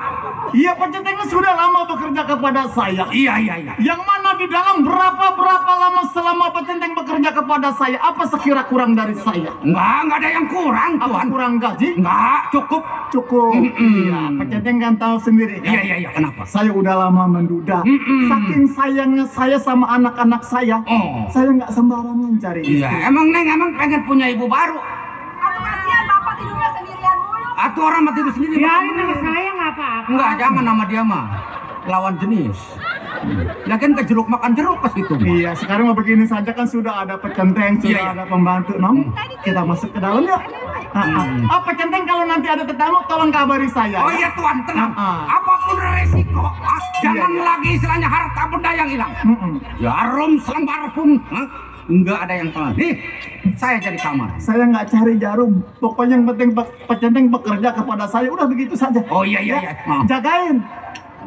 Iya, Pak Centeng sudah lama bekerja kepada saya. Iya iya iya. Yang mana di dalam berapa lama selama Pak Centeng bekerja kepada saya? Apa sekira kurang dari saya? Enggak ada yang kurang, Apa Tuan. kurang gaji? Enggak, cukup. Cukup. Iya, Pak Centeng kan tahu sendiri kan? Iya iya iya, kenapa? Saya udah lama menduda. Saking sayangnya saya sama anak-anak saya, Oh. saya nggak sembarangan cari istri. Iya, emang Neng pengen punya ibu baru. Aduh kasihan bapak tidurnya sendirian mulu. Atau orang mati itu sendiri. Ya, Bapak ini bener. saya nggak apa-apa. Enggak, jangan nama dia mah. Lawan jenis. Lagian ke jeruk makan jeruk ke situ. Iya, sekarang mau begini saja kan sudah ada Pak Centeng, sudah Iya, iya. ada pembantu, Nong. Kita masuk ke dalam ya. Pak Centeng kalau nanti ada tetamu tolong kabari saya. Oh ya. iya Tuan, tenang. Ah. Apapun resiko, jangan iya. lagi istilahnya harta benda yang hilang. Jarum selembar pun, enggak ada yang telan. Nih, saya jadi kamar. Saya nggak cari jarum. Pokoknya yang penting Pak Centeng bekerja kepada saya. Udah begitu saja. Oh iya iya iya. Maaf. Jagain.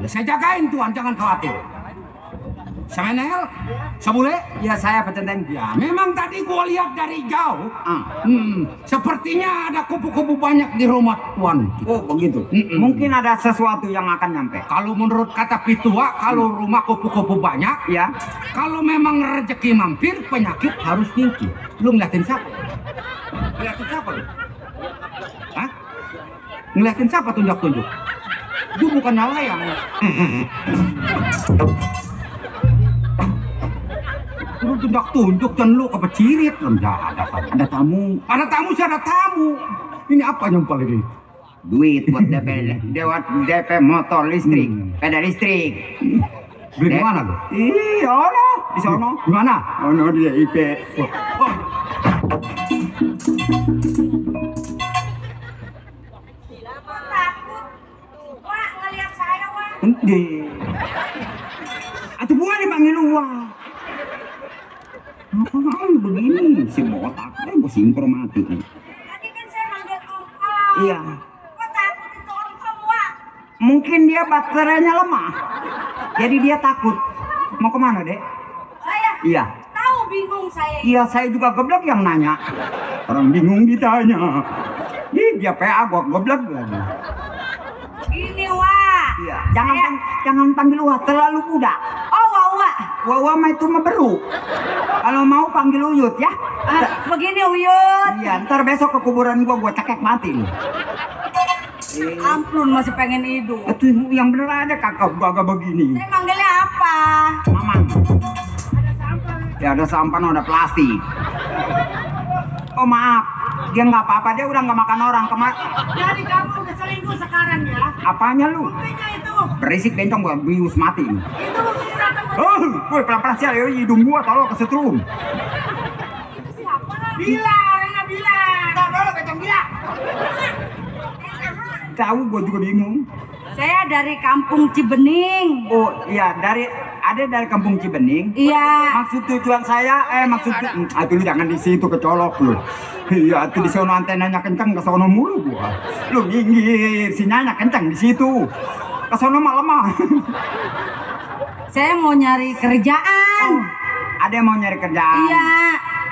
Ya, saya jagain Tuan, jangan khawatir. Semenel, Sabule, Iya, saya Pak Centeng. ya memang tadi gua lihat dari jauh. Sepertinya ada kupu-kupu banyak di rumah Tuan. Oh, begitu. Mungkin ada sesuatu yang akan nyampe. Kalau menurut kata Pitua, kalau rumah kupu-kupu banyak, Ya. kalau memang rezeki mampir, penyakit harus tinggi. Lu ngeliatin siapa? Ngeliatin siapa lu? Hah? Ngeliatin siapa tunjuk-tunjuk? Gue bukan nelayan. Lu tunjuk-tunjuk dan lu kepecirit. Ada tamu. Ada tamu sih ada tamu. ini apa nyumpal ini? Duit buat DP motor listrik, sepeda listrik. Beli di mana lu? Iya, di sono. Di mana? Ono di IP. Takut. Wah, ngeliat saya, wah. Endi. Atuh buah dipanggil wah. Apaan begini si botak? Gue sinkro mati. Tadi kan saya manggil om. Iya. Kok takut itu om, wah? Mungkin dia baterainya lemah. Jadi dia takut. Mau kemana, Dek? Saya Iya. tahu bingung saya. Iya, saya juga goblok yang nanya. Orang bingung ditanya. Ih, dia PA gua goblok lagi. Gini, wah. Iya. Saya- Jangan panggil wah terlalu muda. Oh, wah. Wawa mah itu mah beru. Kalau mau panggil Uyut ya. Begini, Uyut. Iya, ntar besok ke kuburan gua cekek mati nih. Ampun, masih pengen hidup. Itu yang bener aja kakak baga begini. Saya manggilnya apa? Mamang. Ya ada sampan, ada plastik. Oh maaf, dia nggak apa-apa, dia udah nggak makan orang kemar. Jadi kamu udah selingkuh sekarang ya? Apanya lu? Buktinya itu. Berisik bencong gua bius mati. Itu buktinya ketemu. Oh, gue pelan-pelan sih, ayo hidung gua tolong kesetrum. Itu siapa? Bila, Rena Bila. Tahu dulu bencong gila. Tahu gua juga bingung. Saya dari kampung Cibening. Oh iya, dari kampung Cibening. Iya. Maksud tujuan saya, aduh lu jangan di situ kecolok lu. Iya, tuh di sono antenanya kencang, ke sono mulu gua. Lu minggir, sinyalnya kencang di situ. Ke sono mah lemah. Saya mau nyari kerjaan. Ada yang mau nyari kerjaan? Iya.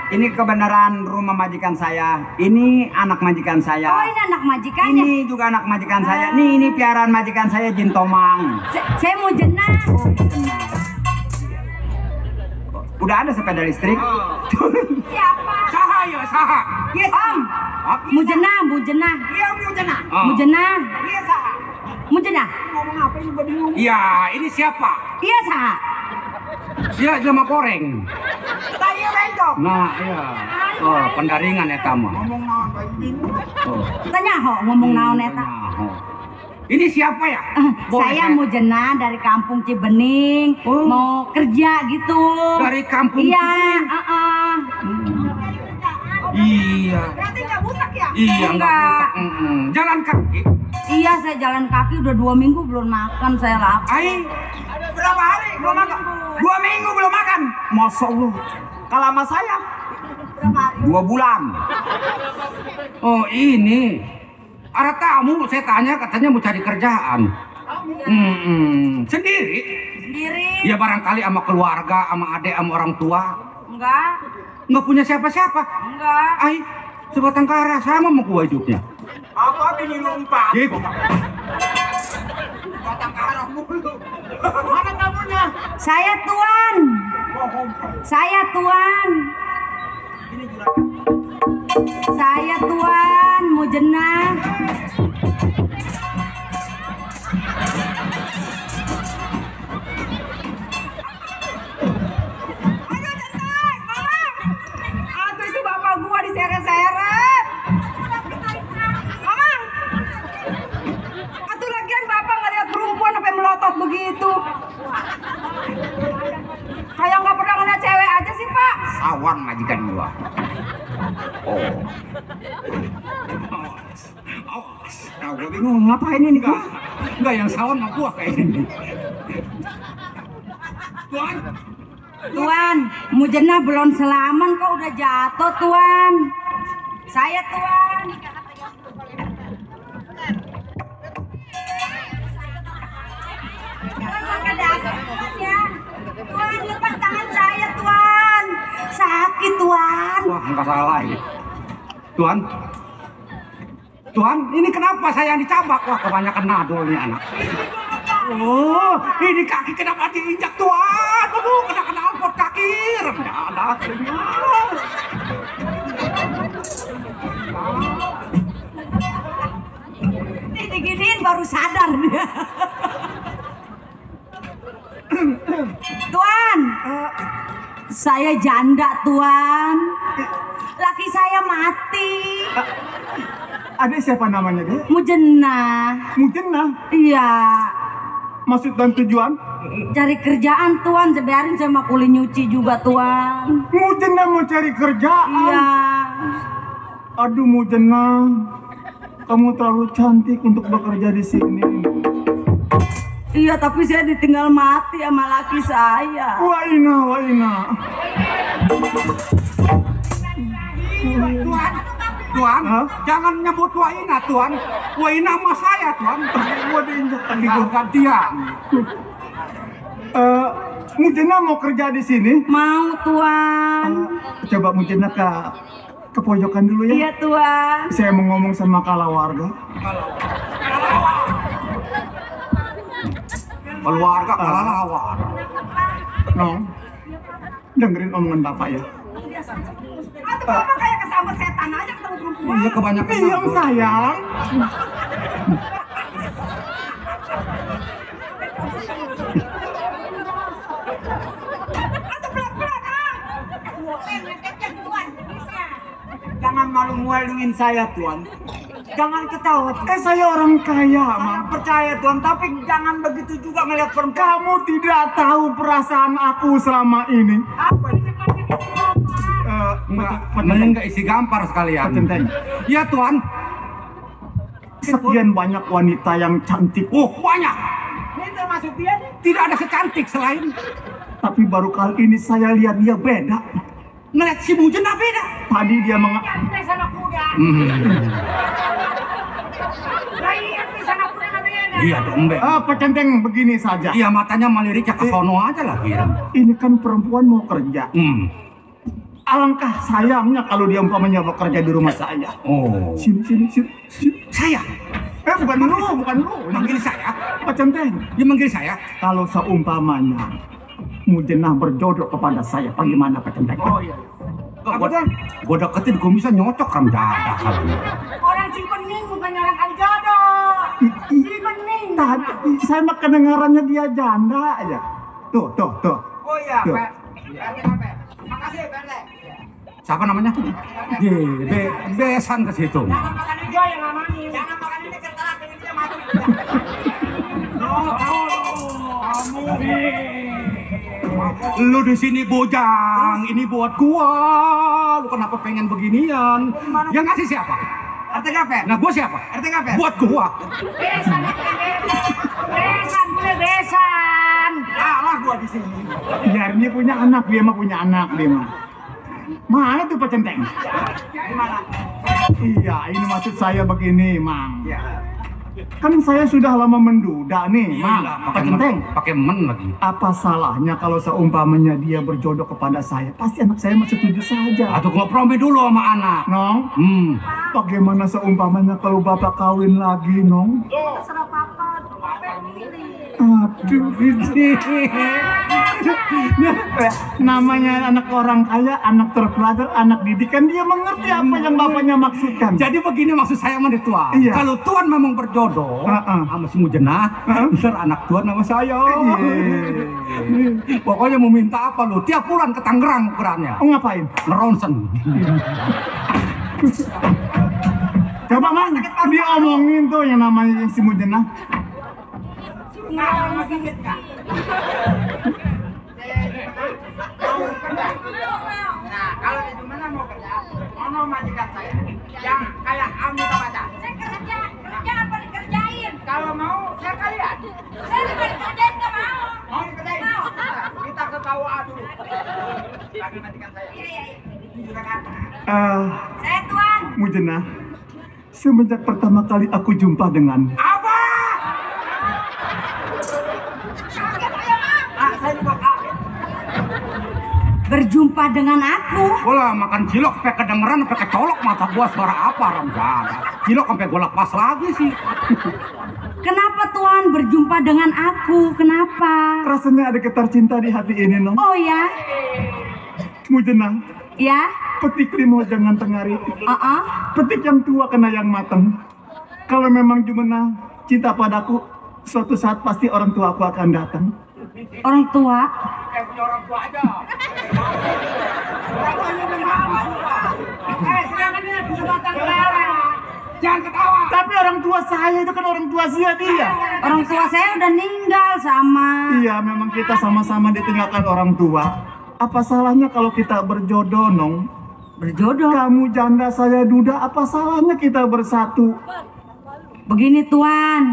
Ini kebenaran rumah majikan saya. Ini anak majikan saya. Oh, ini anak majikannya. Ini juga anak majikan saya. Nih, ini piaraan majikan saya Jin Tomang. Saya mau jenah. Udah ada sepeda listrik. Siapa? Saha ya, saha. Yes, Om. Mau jenah, mau jenah. Iya, mau jenah. Mau jenah. Iya, sah. Mau jenah. Ngomong apa ini gua bingung. Iya, ini siapa? Iya, sah. Iya, jelema koreng. Saya bencong. Nah, iya. Oh, pendaringan eta mah. Ngomong naon bae bingung. Oh. Tanya ho ngomong naon eta. Oh. Ini siapa ya? Boleh, Saya mau jenah dari kampung Cibening, mau kerja gitu. Dari kampung Iya, Iya. Berarti nggak butak ya? Iya, Enggak. Jalan kaki. Iya, saya jalan kaki udah 2 minggu belum makan, saya lapar. Ai, Berapa hari belum makan? 2 minggu belum makan. Masya Allah. Kalau sama saya 2 bulan. oh ini. Ada tamu, saya tanya katanya mau cari kerjaan. Sendiri? Sendiri? Ya barangkali sama keluarga, sama adik, sama orang tua. Enggak. Nggak punya siapa-siapa. Enggak. Ai, sebatang kara sama mau gua hidupnya. Apa ini lompat? Gitu. Batang kara mulu. Mana tamunya? Saya tuan. Saya tuan. Saya tuan, mau jenah. Ayo jenah, mama. Aduh itu bapak gua diseret-seret. Mama. Atuh lagian bapak ngeliat perempuan sampai melotot begitu. Kayak nggak pernah ngeliat cewek aja sih pak. Sawan majikan gua. Oh. Nah, gua bingung ngapain ini gua? Enggak yang sawan sama gua kayak ini. Tuan, Tuan, Mujena belum selaman kok udah jatuh tuan. Saya tuan. Tuan pakai dasar tuan ya. Tuan lepas tangan saya tuan. Sakit tuan. wah nggak salah ini. Tuan, Tuan, ini kenapa saya yang dicabak? Wah kebanyakan nadol nih anak. Oh, ini kaki kenapa diinjak Tuan? Aduh, kena alpot kaki. Rendah akhirnya. Ini diginiin baru sadar dia. Tuan, saya janda tuan. Laki saya mati. Adik siapa namanya dia? Mujena. Mujena. Iya. Maksud dan tujuan? Cari kerjaan tuan, sebiarin saya mau kuli nyuci juga tuan. Mujena mau cari kerjaan. Iya. Aduh Mujena, kamu terlalu cantik untuk bekerja di sini. Iya, tapi saya ditinggal mati sama laki saya. Waina, waina. Tuan, Hah? jangan nyebut Waina, Tuan. Waina sama saya, Tuan. Gua diinjak tadi Tinggal gua. gantian. Mujena mau kerja di sini. Mau tuan. Coba Mujena ke pojokan dulu ya. Iya tuan. Saya mau ngomong sama kalawarga. Keluarga kelelawar. Nong, dengerin omongan bapak ya. Atau bapak kayak kesambet setan aja ketemu perempuan. Iya kebanyakan. Diam sayang. Atau pelan-pelan ah. Ngekeknya Tuan, bisa. Jangan malu-maluin saya, Tuan. Jangan ketawa, Tuan. Saya orang kaya, Saya Mang. percaya, Tuan, tapi jangan begitu juga melihat perempuan. Kamu tidak tahu perasaan aku selama ini. Apa ini? Mending nggak isi gampar sekalian. Centeng. Iya, Tuan. Sekian banyak wanita yang cantik. Oh, banyak. Ini termasuk dia nih. Tidak ada secantik selain Tapi baru kali ini saya lihat dia beda. ngeliat si Mujena beda. Tadi dia Ini sana kuda. Lain di sana kuda namanya. Iya, dombe. Pak Centeng begini saja. Iya, matanya meliriknya ke sono aja lagi. Ini kan perempuan mau kerja. Alangkah Sayangnya kalau dia umpamanya bekerja di rumah saya. Oh. Sini, sini, sini. Saya. Bukan lu, bukan lu. Manggil saya. Pak Centeng. Dia manggil saya. Kalau seumpamanya Mujena berjodoh kepada saya, bagaimana Pak Centeng? Oh iya. Gua deketin, gua bisa nyocok kan dada kalau. Orang Cipening bukan orang Kalijodo. Cipening. Tadi saya mah kedengarannya dia janda aja. Tuh. Oh iya, Tuh. Pak. Makasih, Pak. Siapa namanya? Besan ke situ. Jangan makan hijau yang namanya. Jangan makan ini ketelak ini dia mati. Lu di sini bojang, ini buat gua. Lu kenapa pengen beginian? Yang ngasih siapa? RT KP. Nah, gua siapa? RT KP. Buat gua. Besan, boleh besan. Kalah gua di sini. Biar dia punya anak, dia mah punya anak dia mah. Mana tuh Pak Centeng? Gimana? Iya, ini maksud saya begini, Mang. Ya. Kan saya sudah lama menduda nih, Mang. Iya, Pak Centeng. pakai men lagi. Apa salahnya kalau seumpamanya dia berjodoh kepada saya? Pasti anak saya masih setuju saja. Atau kompromi dulu sama anak. Nong, bagaimana seumpamanya kalau bapak kawin lagi, Nong? Terserah papa. Papa yang milih. Aduh, ini. Namanya anak orang kaya, anak terpelajar, anak didikan, dia mengerti apa yang bapaknya maksudkan. Jadi begini maksud saya sama Tuan. Iya. Kalau Tuan memang berjodoh sama si Mujena, ntar anak Tuan sama saya. Pokoknya mau minta apa lu? Tiap bulan ke Tangerang ukurannya. Oh, ngapain? Ngeronsen. Coba Mang, dia omongin tuh yang namanya si Mujena. Nah, sakit nggak? Nah, kalau di mana mau kerja, mau majikan saya yang kayak Ami Tabata. Saya kerja apa dikerjain? Kalau mau, saya kalian. Saya bukan dikerjain nggak mau. Mau dikerjain? Mau. Kita ke KUA dulu. Lagi majikan saya. Iya. Ini juga kan. Saya tuan. Mujena, semenjak pertama kali aku jumpa dengan Apa? Saya juga kaget. Berjumpa dengan aku. Gua makan cilok sampai kedengeran sampai kecolok mata gua suara apa Ramdan. Cilok sampai gua lepas lagi sih. Kenapa tuan berjumpa dengan aku? Kenapa? rasanya ada getar cinta di hati ini, Nong. Oh ya, Mujena, ya. petik limo jangan tengari. Petik yang tua kena yang matang. Kalau memang Jumena cinta padaku, suatu saat pasti orang tua aku akan datang. Orang tua. Kayak punya orang tua aja. Sedangkan ini bisa batang kelewat. Jangan ketawa. Tapi orang tua saya itu kan orang tua dia. Orang tua saya udah meninggal sama. Iya, memang kita sama-sama ditinggalkan orang tua. Apa salahnya kalau kita berjodoh, Nong? Berjodoh. Kamu janda, saya duda, apa salahnya kita bersatu? Begini Tuan,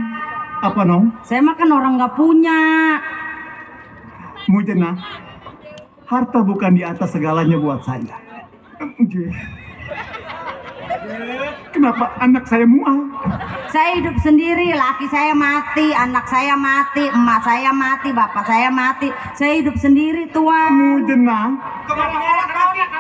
Apa, Nong? saya makan orang nggak punya. Mujena, harta bukan di atas segalanya buat saya. Kenapa anak saya mual? Saya hidup sendiri, laki saya mati, anak saya mati, emak saya mati, bapak saya mati. Saya hidup sendiri Tuan. Mujena,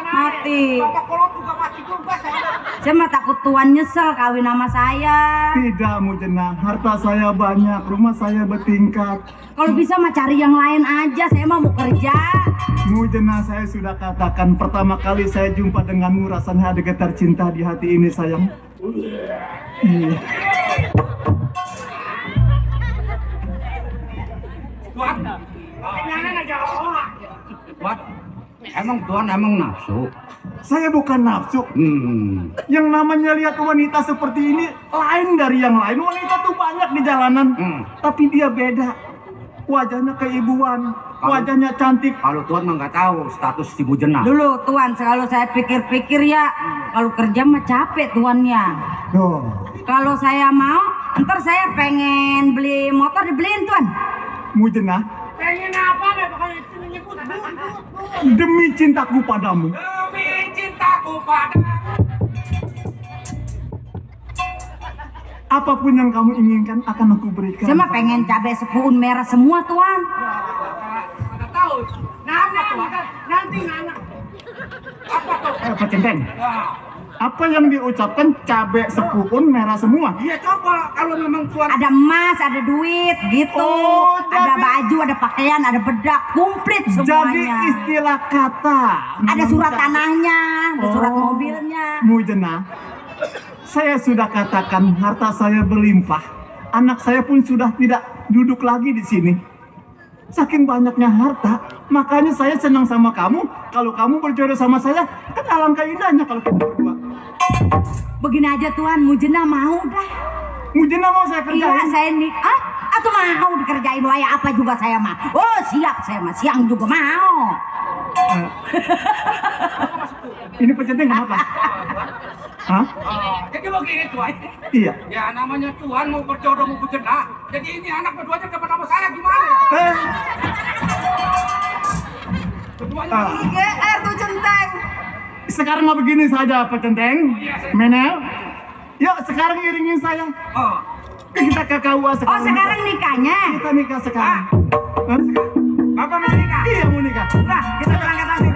Mati. Bapak kolot juga mati juga saya. Saya mah takut Tuan nyesel kawin sama saya. tidak Mujena, harta saya banyak, rumah saya bertingkat. Kalau bisa mah cari yang lain aja, saya mah mau kerja. Mujena, saya sudah katakan pertama kali saya jumpa denganmu rasanya ada getar cinta di hati ini sayang. Iya. Tuan. Tuan. Emang Tuan emang nafsu? Saya bukan nafsu. Yang namanya lihat wanita seperti ini lain dari yang lain. Wanita tuh banyak di jalanan, tapi dia beda. Wajahnya keibuan, wajahnya cantik. Kalau Tuan mah nggak tahu status si Mujena. Dulu Tuan, kalau saya pikir-pikir ya, kalau kerja mah capek Tuannya. Duh. Kalau saya mau, ntar saya pengen beli motor dibeliin Tuan. Mujena, Pengen apa? Bakal nyebut. demi cintaku padamu, Demi cintaku padamu. apapun yang kamu inginkan akan aku berikan. Saya mah pengen cabai sepuun merah semua Tuan. Nggak tahu. Nanti anak. Pak Centeng, apa yang diucapkan cabe sepuun merah semua? Iya coba kalau memang Tuan. Ada emas, ada duit gitu. Oh, ada jadi- baju, ada pakaian, ada bedak, komplit Jadi semuanya. istilah kata. Ada surat tanahnya, ada surat Oh. mobilnya. Mujena, saya sudah katakan harta saya berlimpah. Anak saya pun sudah tidak duduk lagi di sini. Saking banyaknya harta, makanya saya senang sama kamu. Kalau kamu berjodoh sama saya, kan alangkah indahnya kalau kita berdua. Begini aja Tuan, Mujena mau dah. Mujena mau saya Iya, kerjain? saya nih, atau mau dikerjain waya apa juga saya mah. Oh siap, saya mah siang juga mau. Ini pecenting kenapa? Hah? Jadi begini Tuan. Iya. Ya namanya Tuan mau berjodoh mau Mujena. Jadi ini anak keduanya dapat nama saya gimana ya? Keduanya. GR tuh centeng. Sekarang mau begini saja Pecenteng, Menel. Yuk sekarang iringin saya. Oh. Kita ke KUA Oh sekarang. sekarang nikahnya. Kita nikah sekarang. Hah? Bapak mau nikah? Iya mau nikah. Nah, kita berangkat lagi.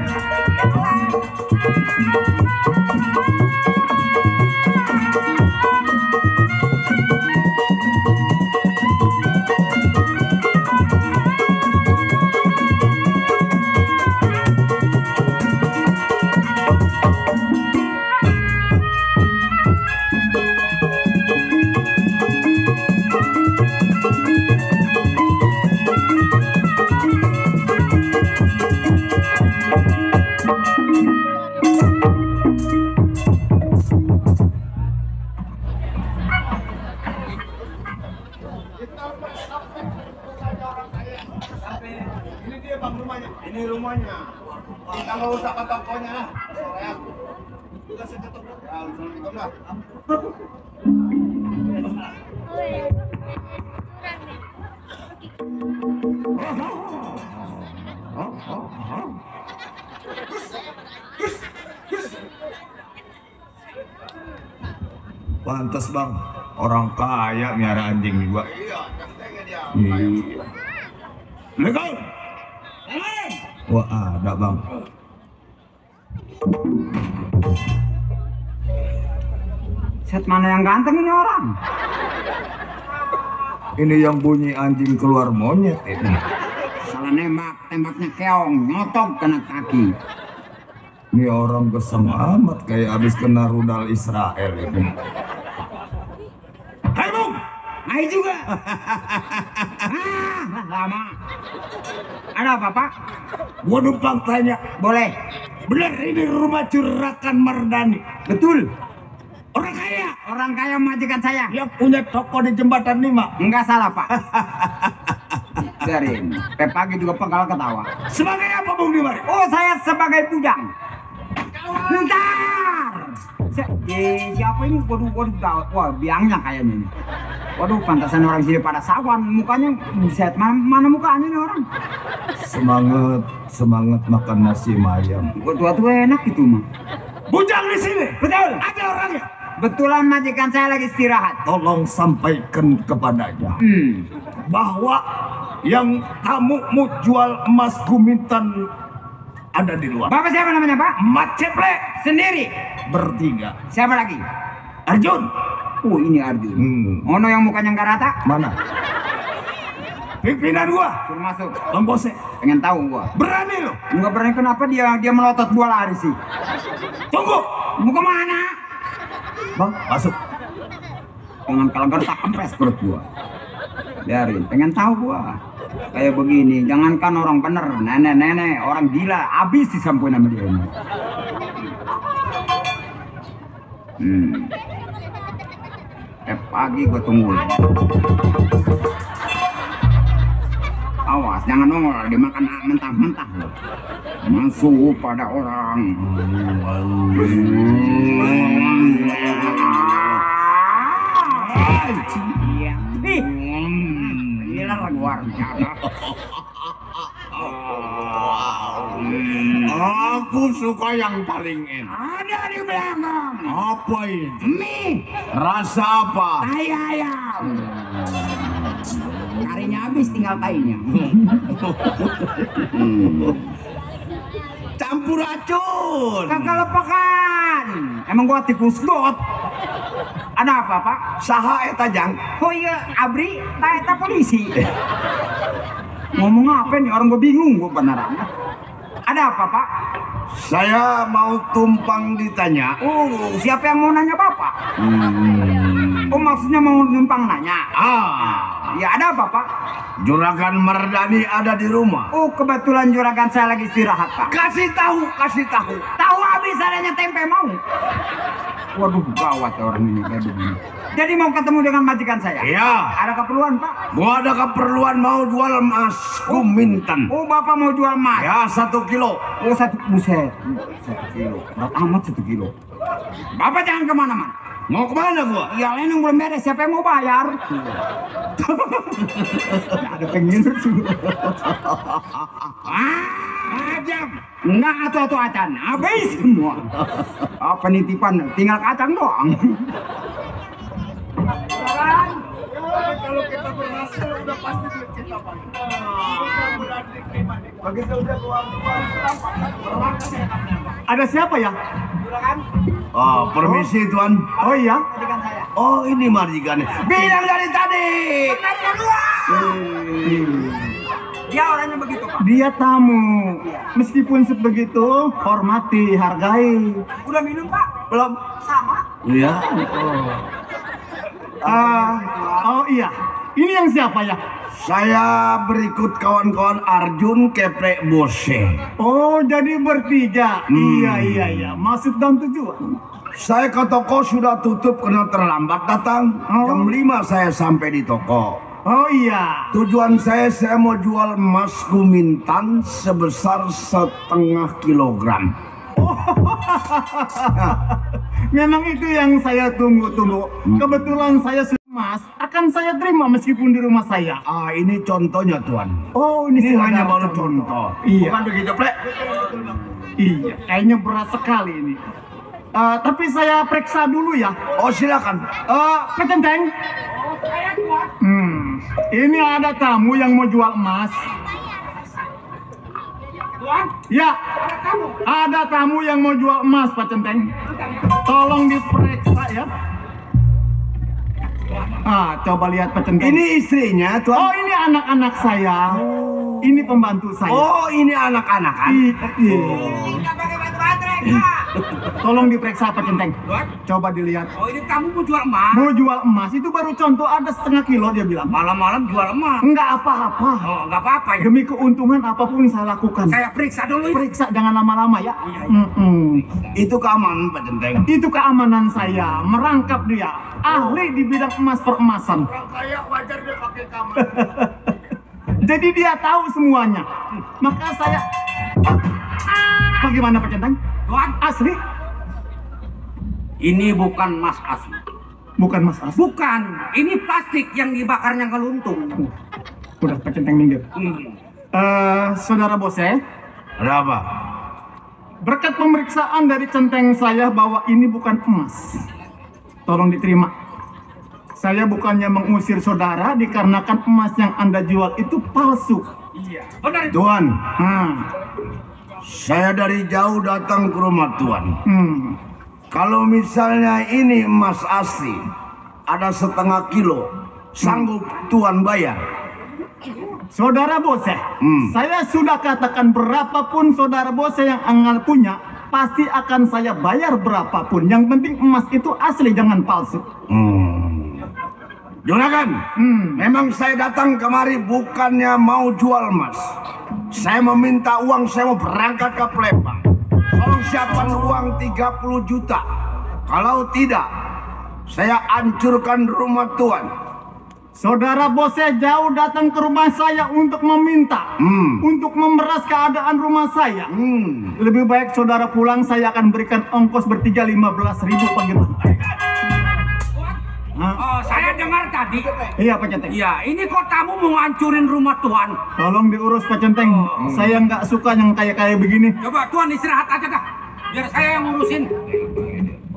Ini rumahnya. Kita nggak usah ke tokonya lah. Udah saya ketok. Ya, Assalamualaikum lah. Pantas bang, orang kaya miara anjing juga. Iya, kastengnya dia. Iya. Assalamualaikum. Wah ada bang. Set mana yang ganteng ini orang? Ini yang bunyi anjing keluar monyet ini. Salah nembak, tembaknya keong, nyotok kena kaki. Ini orang kesem amat kayak abis kena rudal Israel ini. Hai Bung, hai juga. Lama. Ada apa Pak? Gua numpang tanya, Boleh. bener ini rumah Juragan Mardani? Betul. Orang kaya? Orang kaya majikan saya. Dia punya toko di Jembatan 5. Enggak salah, Pak. Dari pagi juga penggal ketawa. Sebagai apa Bung Dimari? Oh, saya sebagai bujang. Bentar. Siapa ini? Waduh, gawat. Wah, biangnya kayaknya ini. Waduh, pantasan orang sini pada sawan. Mukanya buset. Mana mukanya nih orang? Semangat makan nasi ayam. Tua-tua enak itu mah. Bujang di sini. Betul. Ada orangnya. Betulan majikan saya lagi istirahat. Tolong sampaikan kepadanya bahwa yang tamu mau jual emas Kumintan ada di luar. Bapak siapa namanya, Pak? Mat Ceple Sendiri. bertiga. Siapa lagi? Arjun. Oh, ini Arjun. Ono yang mukanya nggak rata? Mana? Pimpinan gua. Suruh masuk. Bang Bose. Pengen tahu gua. Berani lo. Nggak berani kenapa dia melotot gua lari sih? Tunggu. Mau kemana? Bang, masuk. Dengan kalau tak kempes perut gua. Biarin, pengen tahu gua. Kayak begini, jangankan orang bener, nenek-nenek, orang gila, habis disampuin sama dia ini. Pagi gua tunggu. Awas, jangan nongol, dimakan mentah-mentah loh. Masuk pada orang. Gila luar biasa. Aku suka yang paling enak. Ada di belakang. Apa itu? Mie, Rasa apa? tai ayam. Karinya habis, tinggal tainya. Campur racun. Kagak lepakan. Emang gua tikus got. Ada apa, Pak? Saha eta jang? Oh iya, Abri, eta polisi. Ngomong apa nih? Orang gua bingung gua beneran. Ada apa, Pak? Saya mau tumpang ditanya. Oh, siapa yang mau nanya Bapak? Oh, maksudnya mau numpang nanya? Ya, ada apa, Pak? Juragan Mardani ada di rumah. Oh, kebetulan juragan saya lagi istirahat, Pak. Kasih tahu. Tahu habis adanya tempe mau. Waduh, gawat orang ini kayak begini. Jadi mau ketemu dengan majikan saya? Iya. Ada keperluan, Pak? Gua ada keperluan mau jual emas Kumintan. Oh, Bapak mau jual emas? Ya 1 kilo. Oh, buset. 1 kilo. Berat amat 1 kilo. Bapak jangan kemana-mana. Mau kemana gua? Ya, lain yang belum beres. Siapa yang mau bayar? Ada pengen sih. Ajam. Enggak atau acan. Habis semua. Apa nitipan? Tinggal kacang doang. Kalau kita berhasil udah pasti duit kita banyak. Begitu udah keluar. Ada siapa ya? Oh, permisi Tuan. Oh iya. Oh, ini majikannya. Bilang dari tadi. Dia orangnya begitu, Pak. Dia tamu. Meskipun sebegitu, hormati, hargai. Udah minum, Pak? Belum. Sama. Iya. Oh iya. Ini yang siapa ya? Saya berikut kawan-kawan Arjun Keprek Bose. Oh, jadi bertiga. Iya. Maksud dan tujuan. Saya ke toko sudah tutup karena terlambat datang. Jam 5 saya sampai di toko. Oh iya. Tujuan saya mau jual emas Kumintan sebesar 1,5 kilogram. Memang itu yang saya tunggu-tunggu. Kebetulan saya Mas, akan saya terima meskipun di rumah saya. Ini contohnya Tuan. Oh, Ini hanya sekedar baru contoh. Iya. Bukan begitu, Plek? Iya, kayaknya berat sekali ini. Tapi saya periksa dulu ya. Oh, silakan. Pak Centeng. Ini ada tamu yang mau jual emas. Ya, ada tamu yang mau jual emas, Pak Centeng. Tolong diperiksa ya. Coba lihat Pak Centeng. Ini istrinya, Tuan. Oh, ini anak-anak saya. Ini pembantu saya. Oh, ini anak-anak kan? Iya. Kita pakai batu baterai, Pak. Tolong diperiksa Pak Centeng. Tuan. Coba dilihat. Oh ini kamu mau jual emas? Mau jual emas itu baru contoh ada setengah kilo dia bilang. Malam-malam jual emas? Enggak apa-apa. Oh nggak apa-apa ya? Demi keuntungan apapun saya lakukan. Saya periksa dulu ya. Periksa jangan lama-lama ya. Iya. Itu keamanan Pak Centeng. Itu keamanan saya, merangkap dia. Ahli di bidang emas peremasan. Orang kaya wajar dia pakai keamanan. Jadi dia tahu semuanya. Maka saya bagaimana Pak Centeng? Tuan, Asli? ini bukan emas asli. Bukan emas asli. Bukan, ini plastik yang dibakarnya ngeluntung. Udah Pak Centeng minggir. Saudara Bose, Ada apa? berkat pemeriksaan dari centeng saya bahwa ini bukan emas. Tolong diterima. Saya bukannya mengusir saudara dikarenakan emas yang Anda jual itu palsu. Iya. Benar itu. Tuan, Saya dari jauh datang ke rumah Tuan. kalau misalnya ini emas asli, Ada setengah kilo. Sanggup Tuan bayar? Saudara Bose, saya sudah katakan berapapun saudara Bose yang Anggal punya, pasti akan saya bayar berapapun. Yang penting emas itu asli, jangan palsu. Juragan, memang saya datang kemari bukannya mau jual emas. Saya meminta uang, saya mau berangkat ke Palembang. Tolong siapkan uang 30 juta. Kalau tidak, saya hancurkan rumah Tuan. Saudara Bose jauh datang ke rumah saya untuk meminta, untuk memeras keadaan rumah saya. Lebih baik saudara pulang, saya akan berikan ongkos bertiga 15.000 bagaimana? Oh, saya dengar tadi. Iya Pak Centeng. Iya, ini kok kamu mau ngancurin rumah Tuan? Tolong diurus Pak Centeng. Saya nggak suka yang kayak begini. Coba Tuan istirahat aja dah. Biar saya yang ngurusin.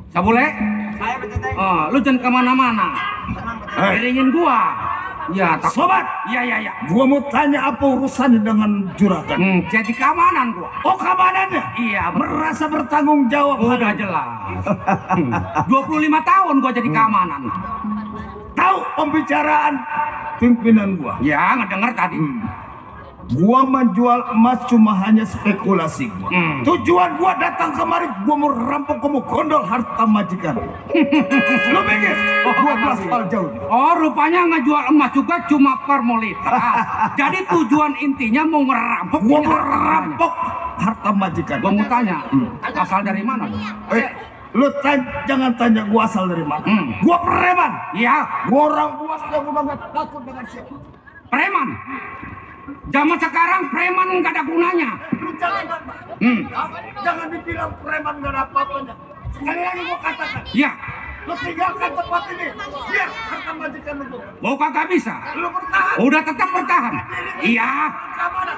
Sabule? Saya Pak Centeng. Oh, lu jangan kemana-mana. Iringin gua. Ya, tak. Sobat, Iya. gua mau tanya apa urusannya dengan juragan? Jadi keamanan gua. Oh, keamanannya? Iya, betul. Merasa bertanggung jawab. Udah jelas. 25 tahun gua jadi keamanan. Tahu pembicaraan pimpinan gua? Ya, ngedenger tadi. Gua menjual emas cuma hanya spekulasi gua. Tujuan gua datang kemari, gua mau rampok, gua mau gondol harta majikan. Lu pikir gua gaspal jauh? Oh, rupanya ngejual emas juga cuma formalitas. Jadi tujuan intinya mau ngerampok. Gua mau rampok harta majikan. Gua mau tanya, asal dari mana lu? Lu jangan tanya gua asal dari mana. Gua preman. Iya, Gua orang buas yang gua nggak takut dengan siapa. preman. Zaman sekarang preman nggak ada gunanya. Lu jangan dibilang preman gak ada apa-apanya. Sekali lagi gua katakan, Ya, lu tinggalkan tempat ini. Biar harta majikan lu. mau kagak bisa. Lu bertahan. Udah tetap bertahan. Iya. Keamanan.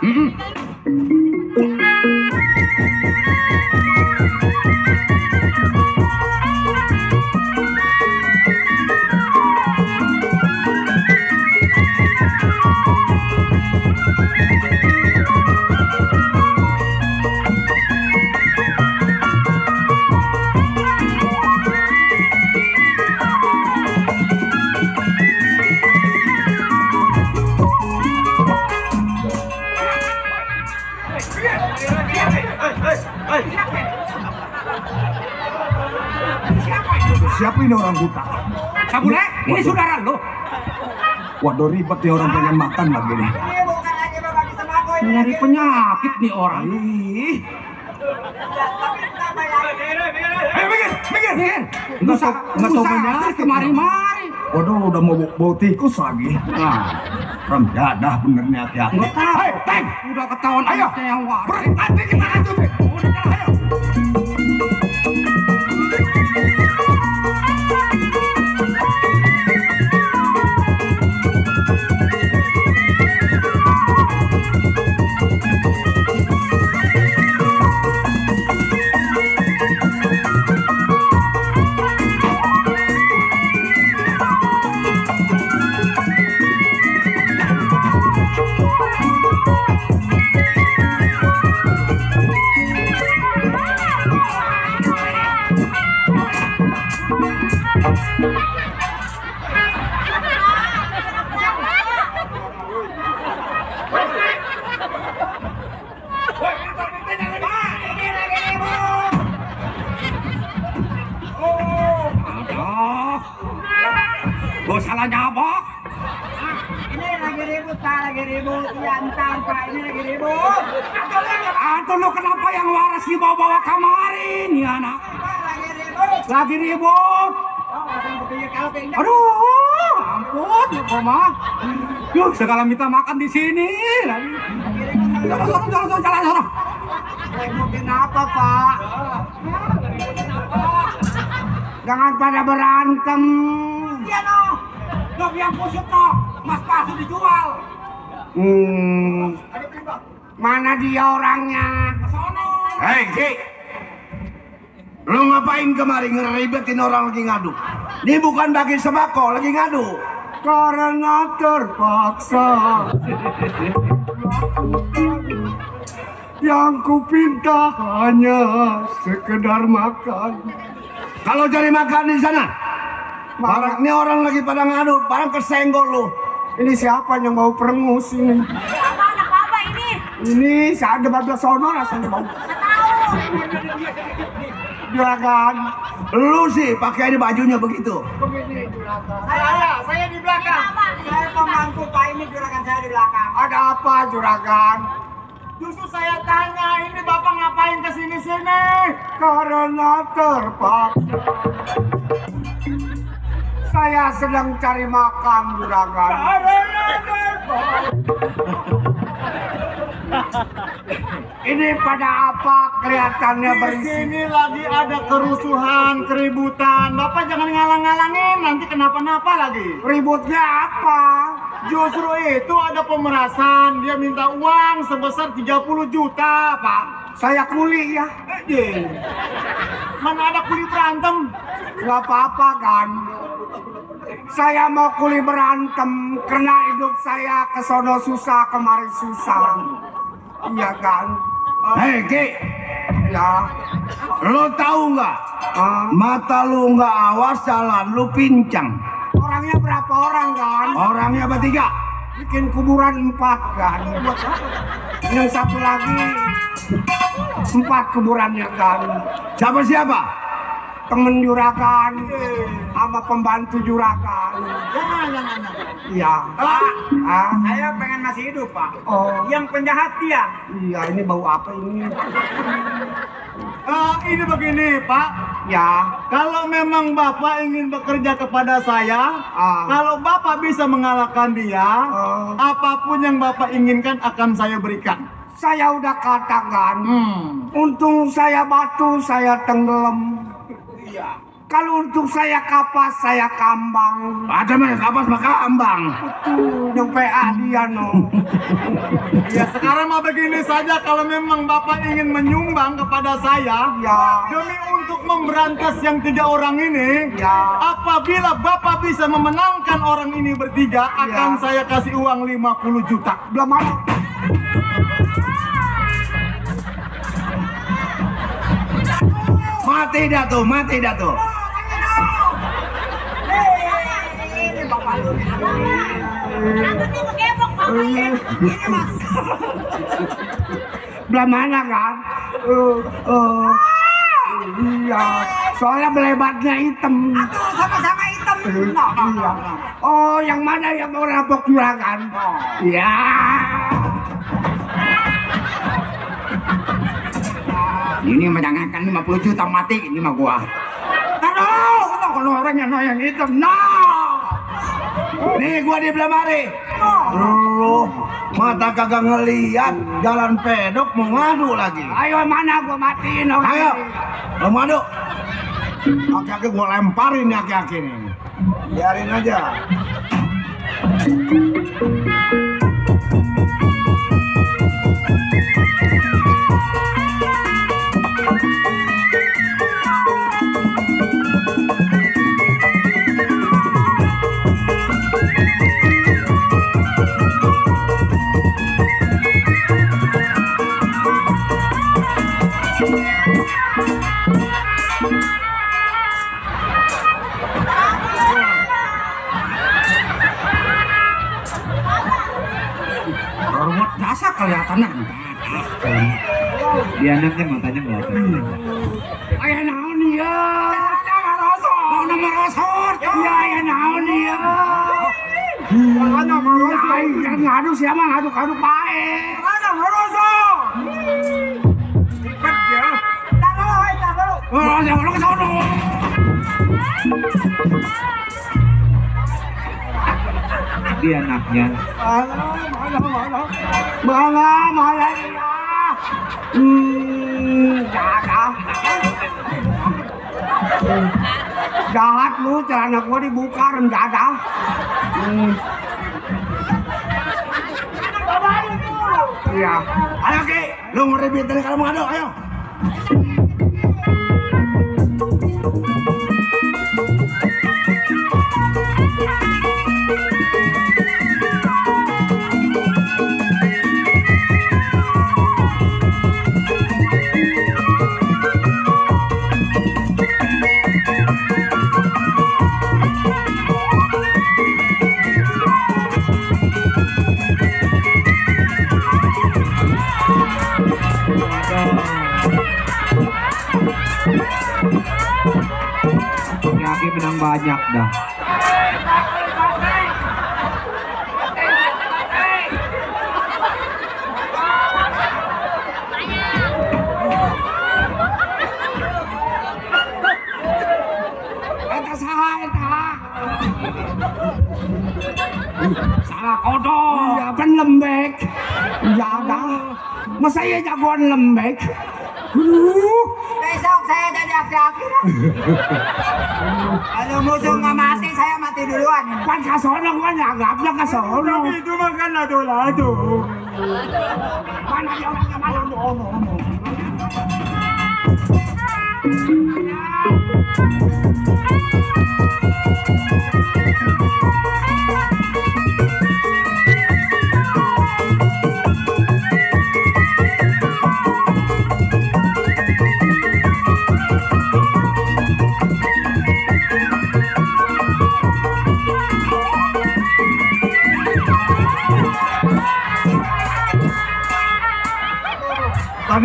Siapa ini orang buta? Sabule, ini saudara lo. Waduh ribet nih orang pengen makan lagi nih. Nyari penyakit nih orang. Ayo minggir. Nggak tahu penyakit, penyakit kemari-mari. Waduh udah mau bau tikus lagi. Nah, Ram jadah bener nih hati-hati. nggak tahu. Hei, Teng! Udah ketahuan Ayo, anaknya yang waras. berhenti kita lanjutin. Udah jalan, ayo. Gue salah nyabok. Ini lagi ribut Pak, lagi ribut. Yantar Pak, ini lagi ribut. Atau lu kenapa yang waras dibawa-bawa kemarin ya anak? Lagi ribut. Lagi ribut. Aduh, ampun, lu mah. Yuk, segala minta makan di sini. Jalan. Mungkin apa Pak? Jangan pada berantem. Iya no, lo yang kusut no, mas palsu dijual. Mana dia orangnya? Kesono. Hei, Ki. Lu ngapain kemari ngeribetin orang lagi ngadu? Ini bukan bagi sembako, lagi ngadu. Karena terpaksa yang kupinta hanya sekedar makan. Kalau cari makan di sana, barang ini orang lagi pada ngadu, barang kesenggol lu. Ini siapa yang bau perengus ini? Apa anak apa ini? Ini saya ada 14 sono rasanya bau. Juragan, Lu sih pakai di bajunya begitu. Saya di belakang. Saya pembantu Pak, ini juragan saya di belakang. ada apa juragan? Justru saya tanya, ini Bapak ngapain kesini-sini? Karena terpaksa. Saya sedang cari makan juragan. Ini pada apa kelihatannya Di berisik? sini lagi ada kerusuhan, keributan. Bapak jangan ngalang-ngalangin, nanti kenapa-napa lagi. Ributnya apa? Justru itu ada pemerasan, dia minta uang sebesar 30 juta, Pak. Saya kuli ya. Mana ada kuli berantem? Gak apa-apa kan? Saya mau kuli berantem karena hidup saya kesono susah kemari susah. Iya kan? Hei, Ki. Ya. Lu tahu nggak? Mata lu nggak awas, jalan lu pincang. Orangnya berapa orang kan? Orangnya bertiga. Bikin kuburan 4 kan? Yang satu lagi 4 kuburannya kan? Siapa? Temen juragan sama pembantu juragan. Jangan. Iya. Saya pengen masih hidup Pak. Oh. Yang penjahat dia. Iya, ini bau apa ini? Ini begini, Pak. Ya. Kalau memang Bapak ingin bekerja kepada saya, kalau Bapak bisa mengalahkan dia, apapun yang Bapak inginkan akan saya berikan. Saya udah katakan, untung saya batu, saya tenggelam. Iya. Kalau untuk saya kapas, saya kambang. Ada mana kapas maka ambang. Tuh, yang PA dia no. Ya sekarang mah begini saja, kalau memang Bapak ingin menyumbang kepada saya, Ya. demi untuk memberantas yang 3 orang ini, Ya. apabila Bapak bisa memenangkan orang ini bertiga, akan Ya. saya kasih uang 50 juta. Belum ada. Mati dah tuh. Ini Bapak lu. Rambut nih mengebok bapaknya. Ini Mas. Belum mana kan? Iya. Soalnya belebatnya hitam. Tuh sama-sama hitam. Iya. Oh, yang mana yang mau rampok juragan? Iya. Ini menjangankan 50 juta mati ini mah gua. Taruh, kalau orangnya yang hitam. No. Nih gua di belamari. Lu mata kagak ngeliat, jalan pedok mau ngadu lagi. Ayo mana gua matiin orang Ayo, ini. lu ngadu. Aki-aki gua lemparin nih aki-aki nih. Biarin aja. Hormat jasa kelihatannya. Dia anaknya matanya melotot. Ayah naon dia? Mau nama rosot. Ya ayah naon dia? ngadu siapa ngaduk baik. Ada ngerusuh. Ribet ya. Tar dulu. Oh, jangan lu ke sono. Dia anaknya. Mana dia? Jahat lu, celana gua dibuka rendadah. Iya. Ayo Ki, lu ngeribet dari kalau mengadu, ayo. Kaki menang banyak dah. Salah kodok. Iya kan lembek. Jaga. Masa iya jagoan lembek? Besok saya jadi aki-aki. Kalau musuh nggak mati, saya mati duluan. Kan kasono kan nyagapnya kasono. Itu makan lado-lado. Mana dia orangnya mana?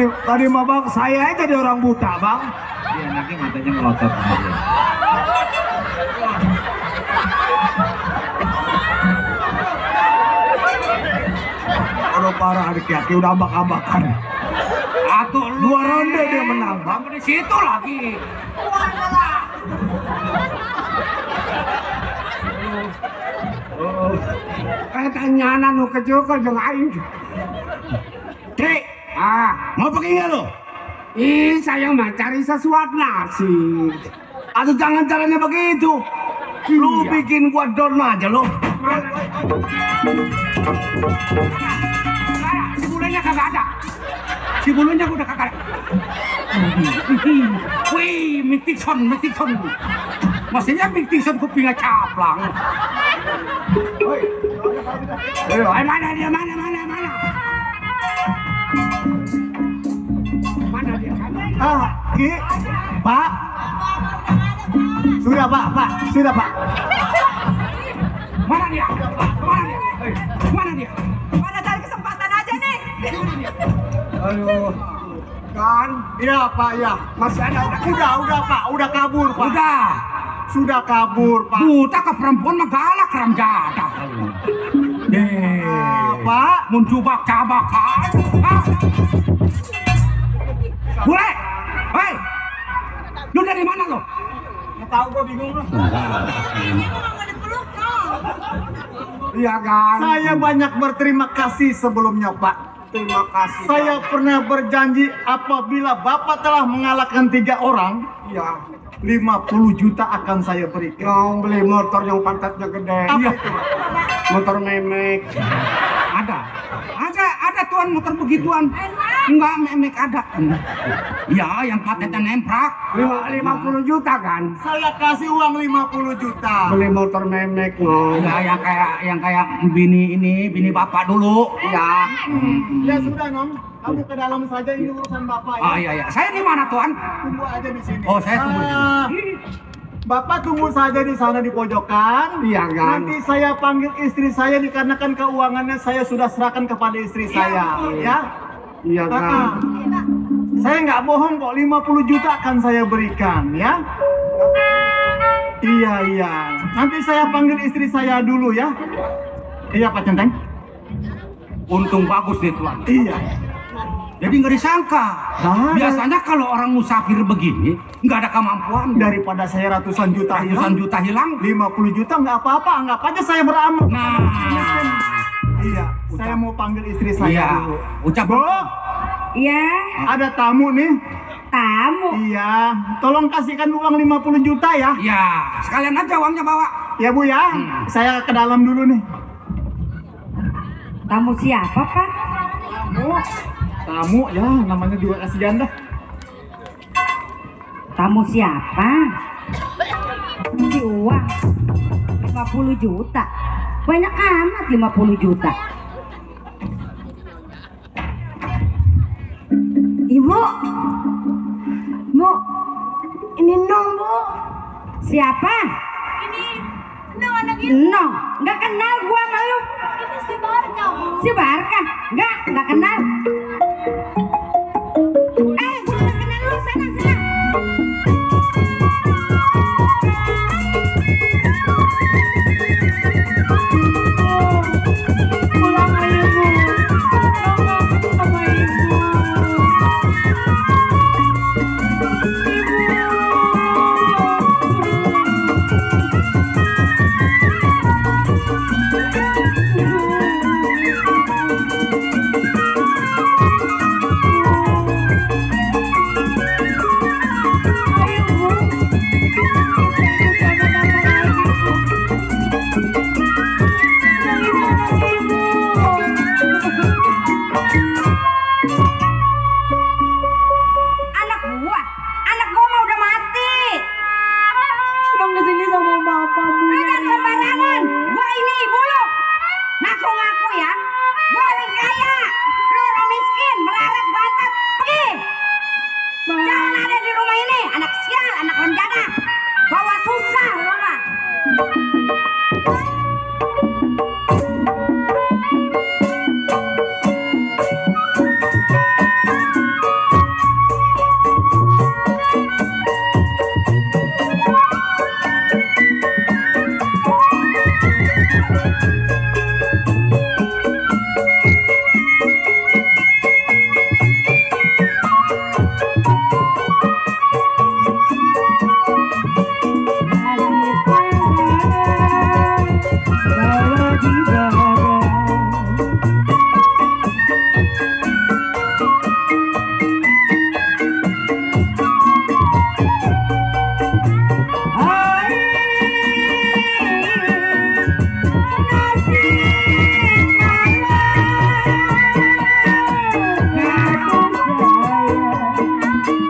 Tadi mah bang, saya jadi orang buta bang. Dia anaknya matanya melotot aja. Aduh parah adik Yaki udah ambak-ambakan. Atuh lu. 2 ronde dia menang bang. Di situ lagi. Katanya nu kecil jeung aing. Ki, mau pergi nggak lo? Saya mah cari sesuatu nasi. Aduh jangan caranya begitu. Lu bikin gua down aja lo. Si bulunya kagak ada. Si bulunya udah kagak ada. Wih, Miktikson. Maksudnya Miktikson kupingnya caplang. Mana dia? Mana dia? Ki, Pak. Sudah Pak. Mana dia? Mana cari kesempatan aja nih. Aduh. Kan? Iya Pak, ya. Masih ada. Udah Pak, udah kabur Pak. Udah. Sudah kabur Pak. Buta ke perempuan mah galak ramjada. Pak, Menjubak cabakan. Bule, hei, lu dari mana lo? nggak tahu gua bingung loh. Iya kan? Saya banyak berterima kasih sebelumnya Pak. Terima kasih. Saya pernah berjanji apabila Bapak telah mengalahkan 3 orang, ya 50 juta akan saya berikan. yang beli motor yang pantatnya gede. Apa Iya. itu Pak? Motor memek. Ada tuan motor begituan. Enggak memek ada. Ya, yang patentnya nemprak. 50 juta kan? Saya kasih uang 50 juta. Beli motor memek no. Ya, yang kayak bini bapak dulu. Ya. Ya sudah Nom, kamu ke dalam saja, ini urusan Bapak ya. Ah iya. Saya di mana tuan? Tunggu aja di sini. Oh, saya tunggu di sini. Bapak tunggu saja di sana di pojokan. Iya kan? Nanti saya panggil istri saya dikarenakan keuangannya saya sudah serahkan kepada istri saya, ya. Iya kan? Saya nggak bohong kok, 50 juta akan saya berikan, ya. Iya. Nanti saya panggil istri saya dulu ya. Iya Pak Centeng. Untung bagus nih tuan. Iya. Jadi nggak disangka. Nah, Biasanya kalau orang musafir begini nggak ada kemampuan. daripada saya ratusan juta Ratusan juta hilang. 50 juta nggak apa-apa, anggap aja saya beramal. Nah, Iya, saya mau panggil istri saya iya. dulu. Ucap Bu, Iya, ada tamu nih. tamu. Iya, tolong kasihkan uang 50 juta ya. Ya, sekalian aja uangnya bawa. Ya Bu ya, saya ke dalam dulu nih. Tamu siapa, Pak? Tamu ya, namanya juga kasihan dah. Tamu siapa? Si uang 50 juta. Banyak amat 50 juta. Ibu. Bu. Ini Nong, Bu. Siapa? Ini Nong anak itu. Nong. Nggak kenal gua sama lu. Ini si Barca, Bu. Si Barka. Nggak kenal. Gua udah kenal lu. Sana. Pulang aja, Bu. Sama ibu. Anak gua mah udah mati. Bang kesini sama mama, Bu. Jangan sembarangan. Gua ini ibu lu. Ngaku-ngaku ya. Gua orang kaya. Lu orang miskin, melarat bantet. Pergi. Jangan ada di rumah ini. Anak sial, anak renjana. Bawa susah lu mah.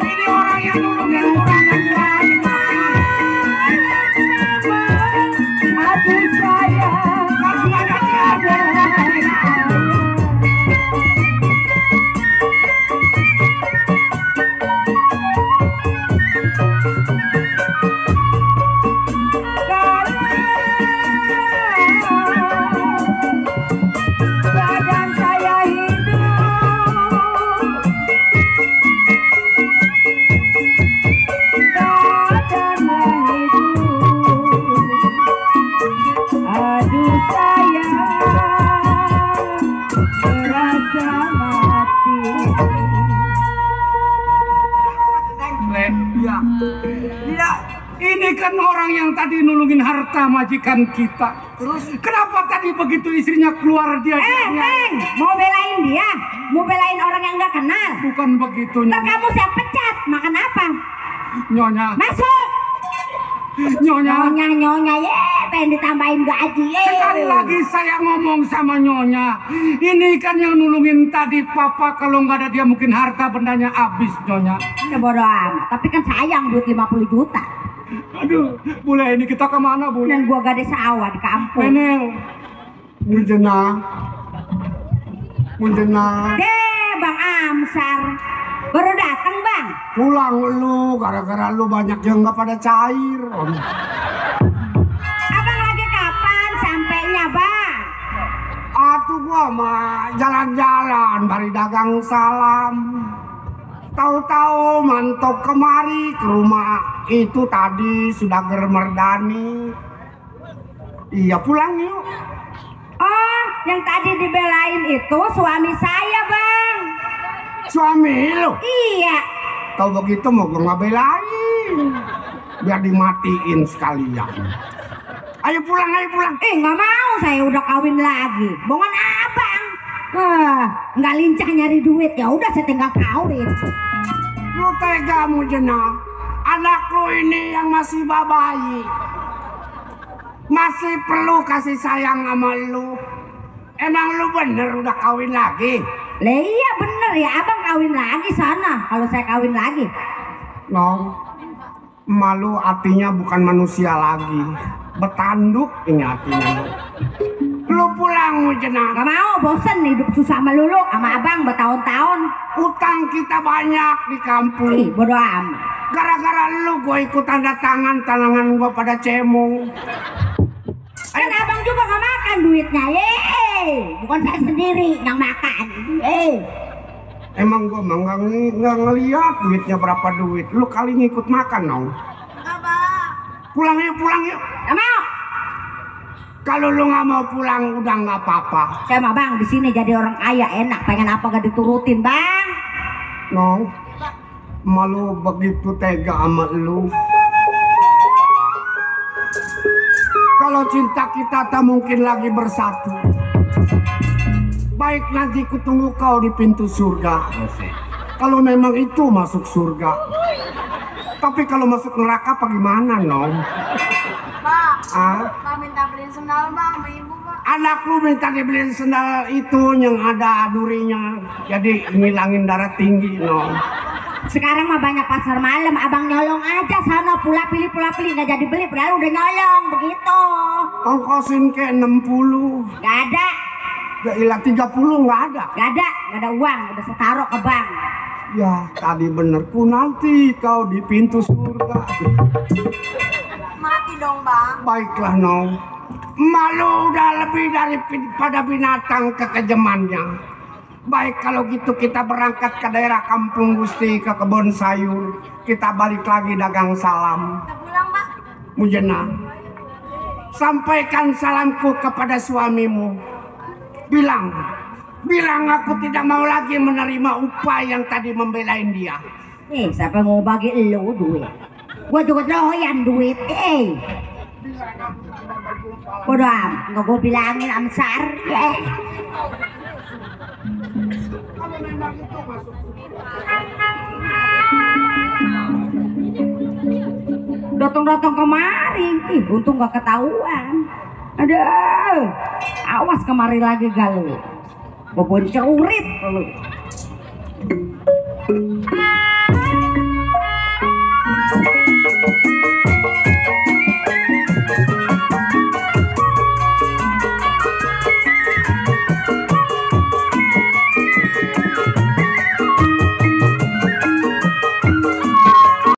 Ini orang yang nulungin orang yang lain. Aduh sayang. Kalau nggak ada siapa. Badan saya hidup. Badannya hidup. Aduh sayang, terasa mati. Iya. Iya. Ini kan orang yang tadi nulungin harta majikan kita. Terus kenapa tadi begitu istrinya keluar dia? Neng, mau belain dia? Mau belain orang yang nggak kenal? Bukan begitu, Ntar Nyonya. kamu saya pecat, makan apa? Nyonya. Masuk! Nyonya. Nyonya, pengen ditambahin gaji. Sekali lagi saya ngomong sama Nyonya. Ini kan yang nulungin tadi Papa. Kalau nggak ada dia mungkin harta bendanya habis, Nyonya. Ya bodo amat, tapi kan sayang duit 50 juta. Aduh, bule ini kita kemana, bule? Dan gua gak ada sawah di kampung. Menel. Munjena Bang Amsar. Baru datang, Bang. pulang lu gara-gara lu banyak yang nggak pada cair. Abang lagi kapan sampainya, Bang? Atuh gua mah jalan-jalan bari dagang salam. Tahu-tahu mantok kemari ke rumah itu tadi sudah germerdani. Iya pulang yuk. Oh, yang tadi dibelain itu suami saya, Bang. Suami lu? Iya. Tahu begitu mau gue ngabelain. Biar dimatiin sekalian. Ayo pulang, ayo pulang. Nggak mau, saya udah kawin lagi. Bongan abang. Nggak lincah nyari duit, ya udah saya tinggal kawin. Lu tega Mujena, anak lu ini yang masih bayi, masih perlu kasih sayang sama lu. Emang lu bener udah kawin lagi? Lah iya bener ya, abang kawin lagi sana. Kalau saya kawin lagi. No, malu artinya bukan manusia lagi, bertanduk ini artinya. Lu pulang Mujena. Gak mau, bosen hidup susah sama lulu sama abang bertahun-tahun. Utang kita banyak di kampung. Ih, bodo amat. Gara-gara lu gue ikut tanda tangan, tangan gue pada cemong. Kan abang juga gak makan duitnya, bukan saya sendiri yang makan. Emang gue mah nggak ngeliat duitnya berapa duit. Lu kali ngikut makan dong. Pulang yuk, pulang yuk. Gak mau. Kalau lu nggak mau pulang udah nggak apa-apa. Saya mah bang di sini jadi orang kaya enak, pengen apa gak diturutin bang. No, malu begitu tega sama lu. Kalau cinta kita tak mungkin lagi bersatu. Baik nanti kutunggu kau di pintu surga. Kalau memang itu masuk surga. Tapi kalau masuk neraka apa gimana, Nong? Pak minta beliin sendal bang sama ibu pak. Anak lu minta dibeliin sendal itu yang ada durinya. Jadi ngilangin darah tinggi, Nong. Sekarang mah banyak pasar malam, abang nyolong aja sana, pula pilih nggak jadi beli, padahal udah nyolong begitu. Ongkosin ke 60. Gak ada. Ya ilah 30 nggak ada. Gak ada uang, udah saya taruh ke bank. Ya tadi benerku nanti kau di pintu surga. Mati dong bang. Baiklah Nong. Malu udah lebih daripada binatang kekejamannya. Baik kalau gitu kita berangkat ke daerah Kampung Gusti, ke kebun sayur. Kita balik lagi dagang salam. Kita pulang pak. Mujena, sampaikan salamku kepada suamimu. Bilang aku tidak mau lagi menerima upah yang tadi membelain dia. Siapa mau bagi lo duit? Gua juga doyan duit. Bodoh amat, nggak gue bilangin Amsar. Datang kemari, untung gak ketahuan. Aduh, awas kemari lagi galuh. Bobon celurit lu.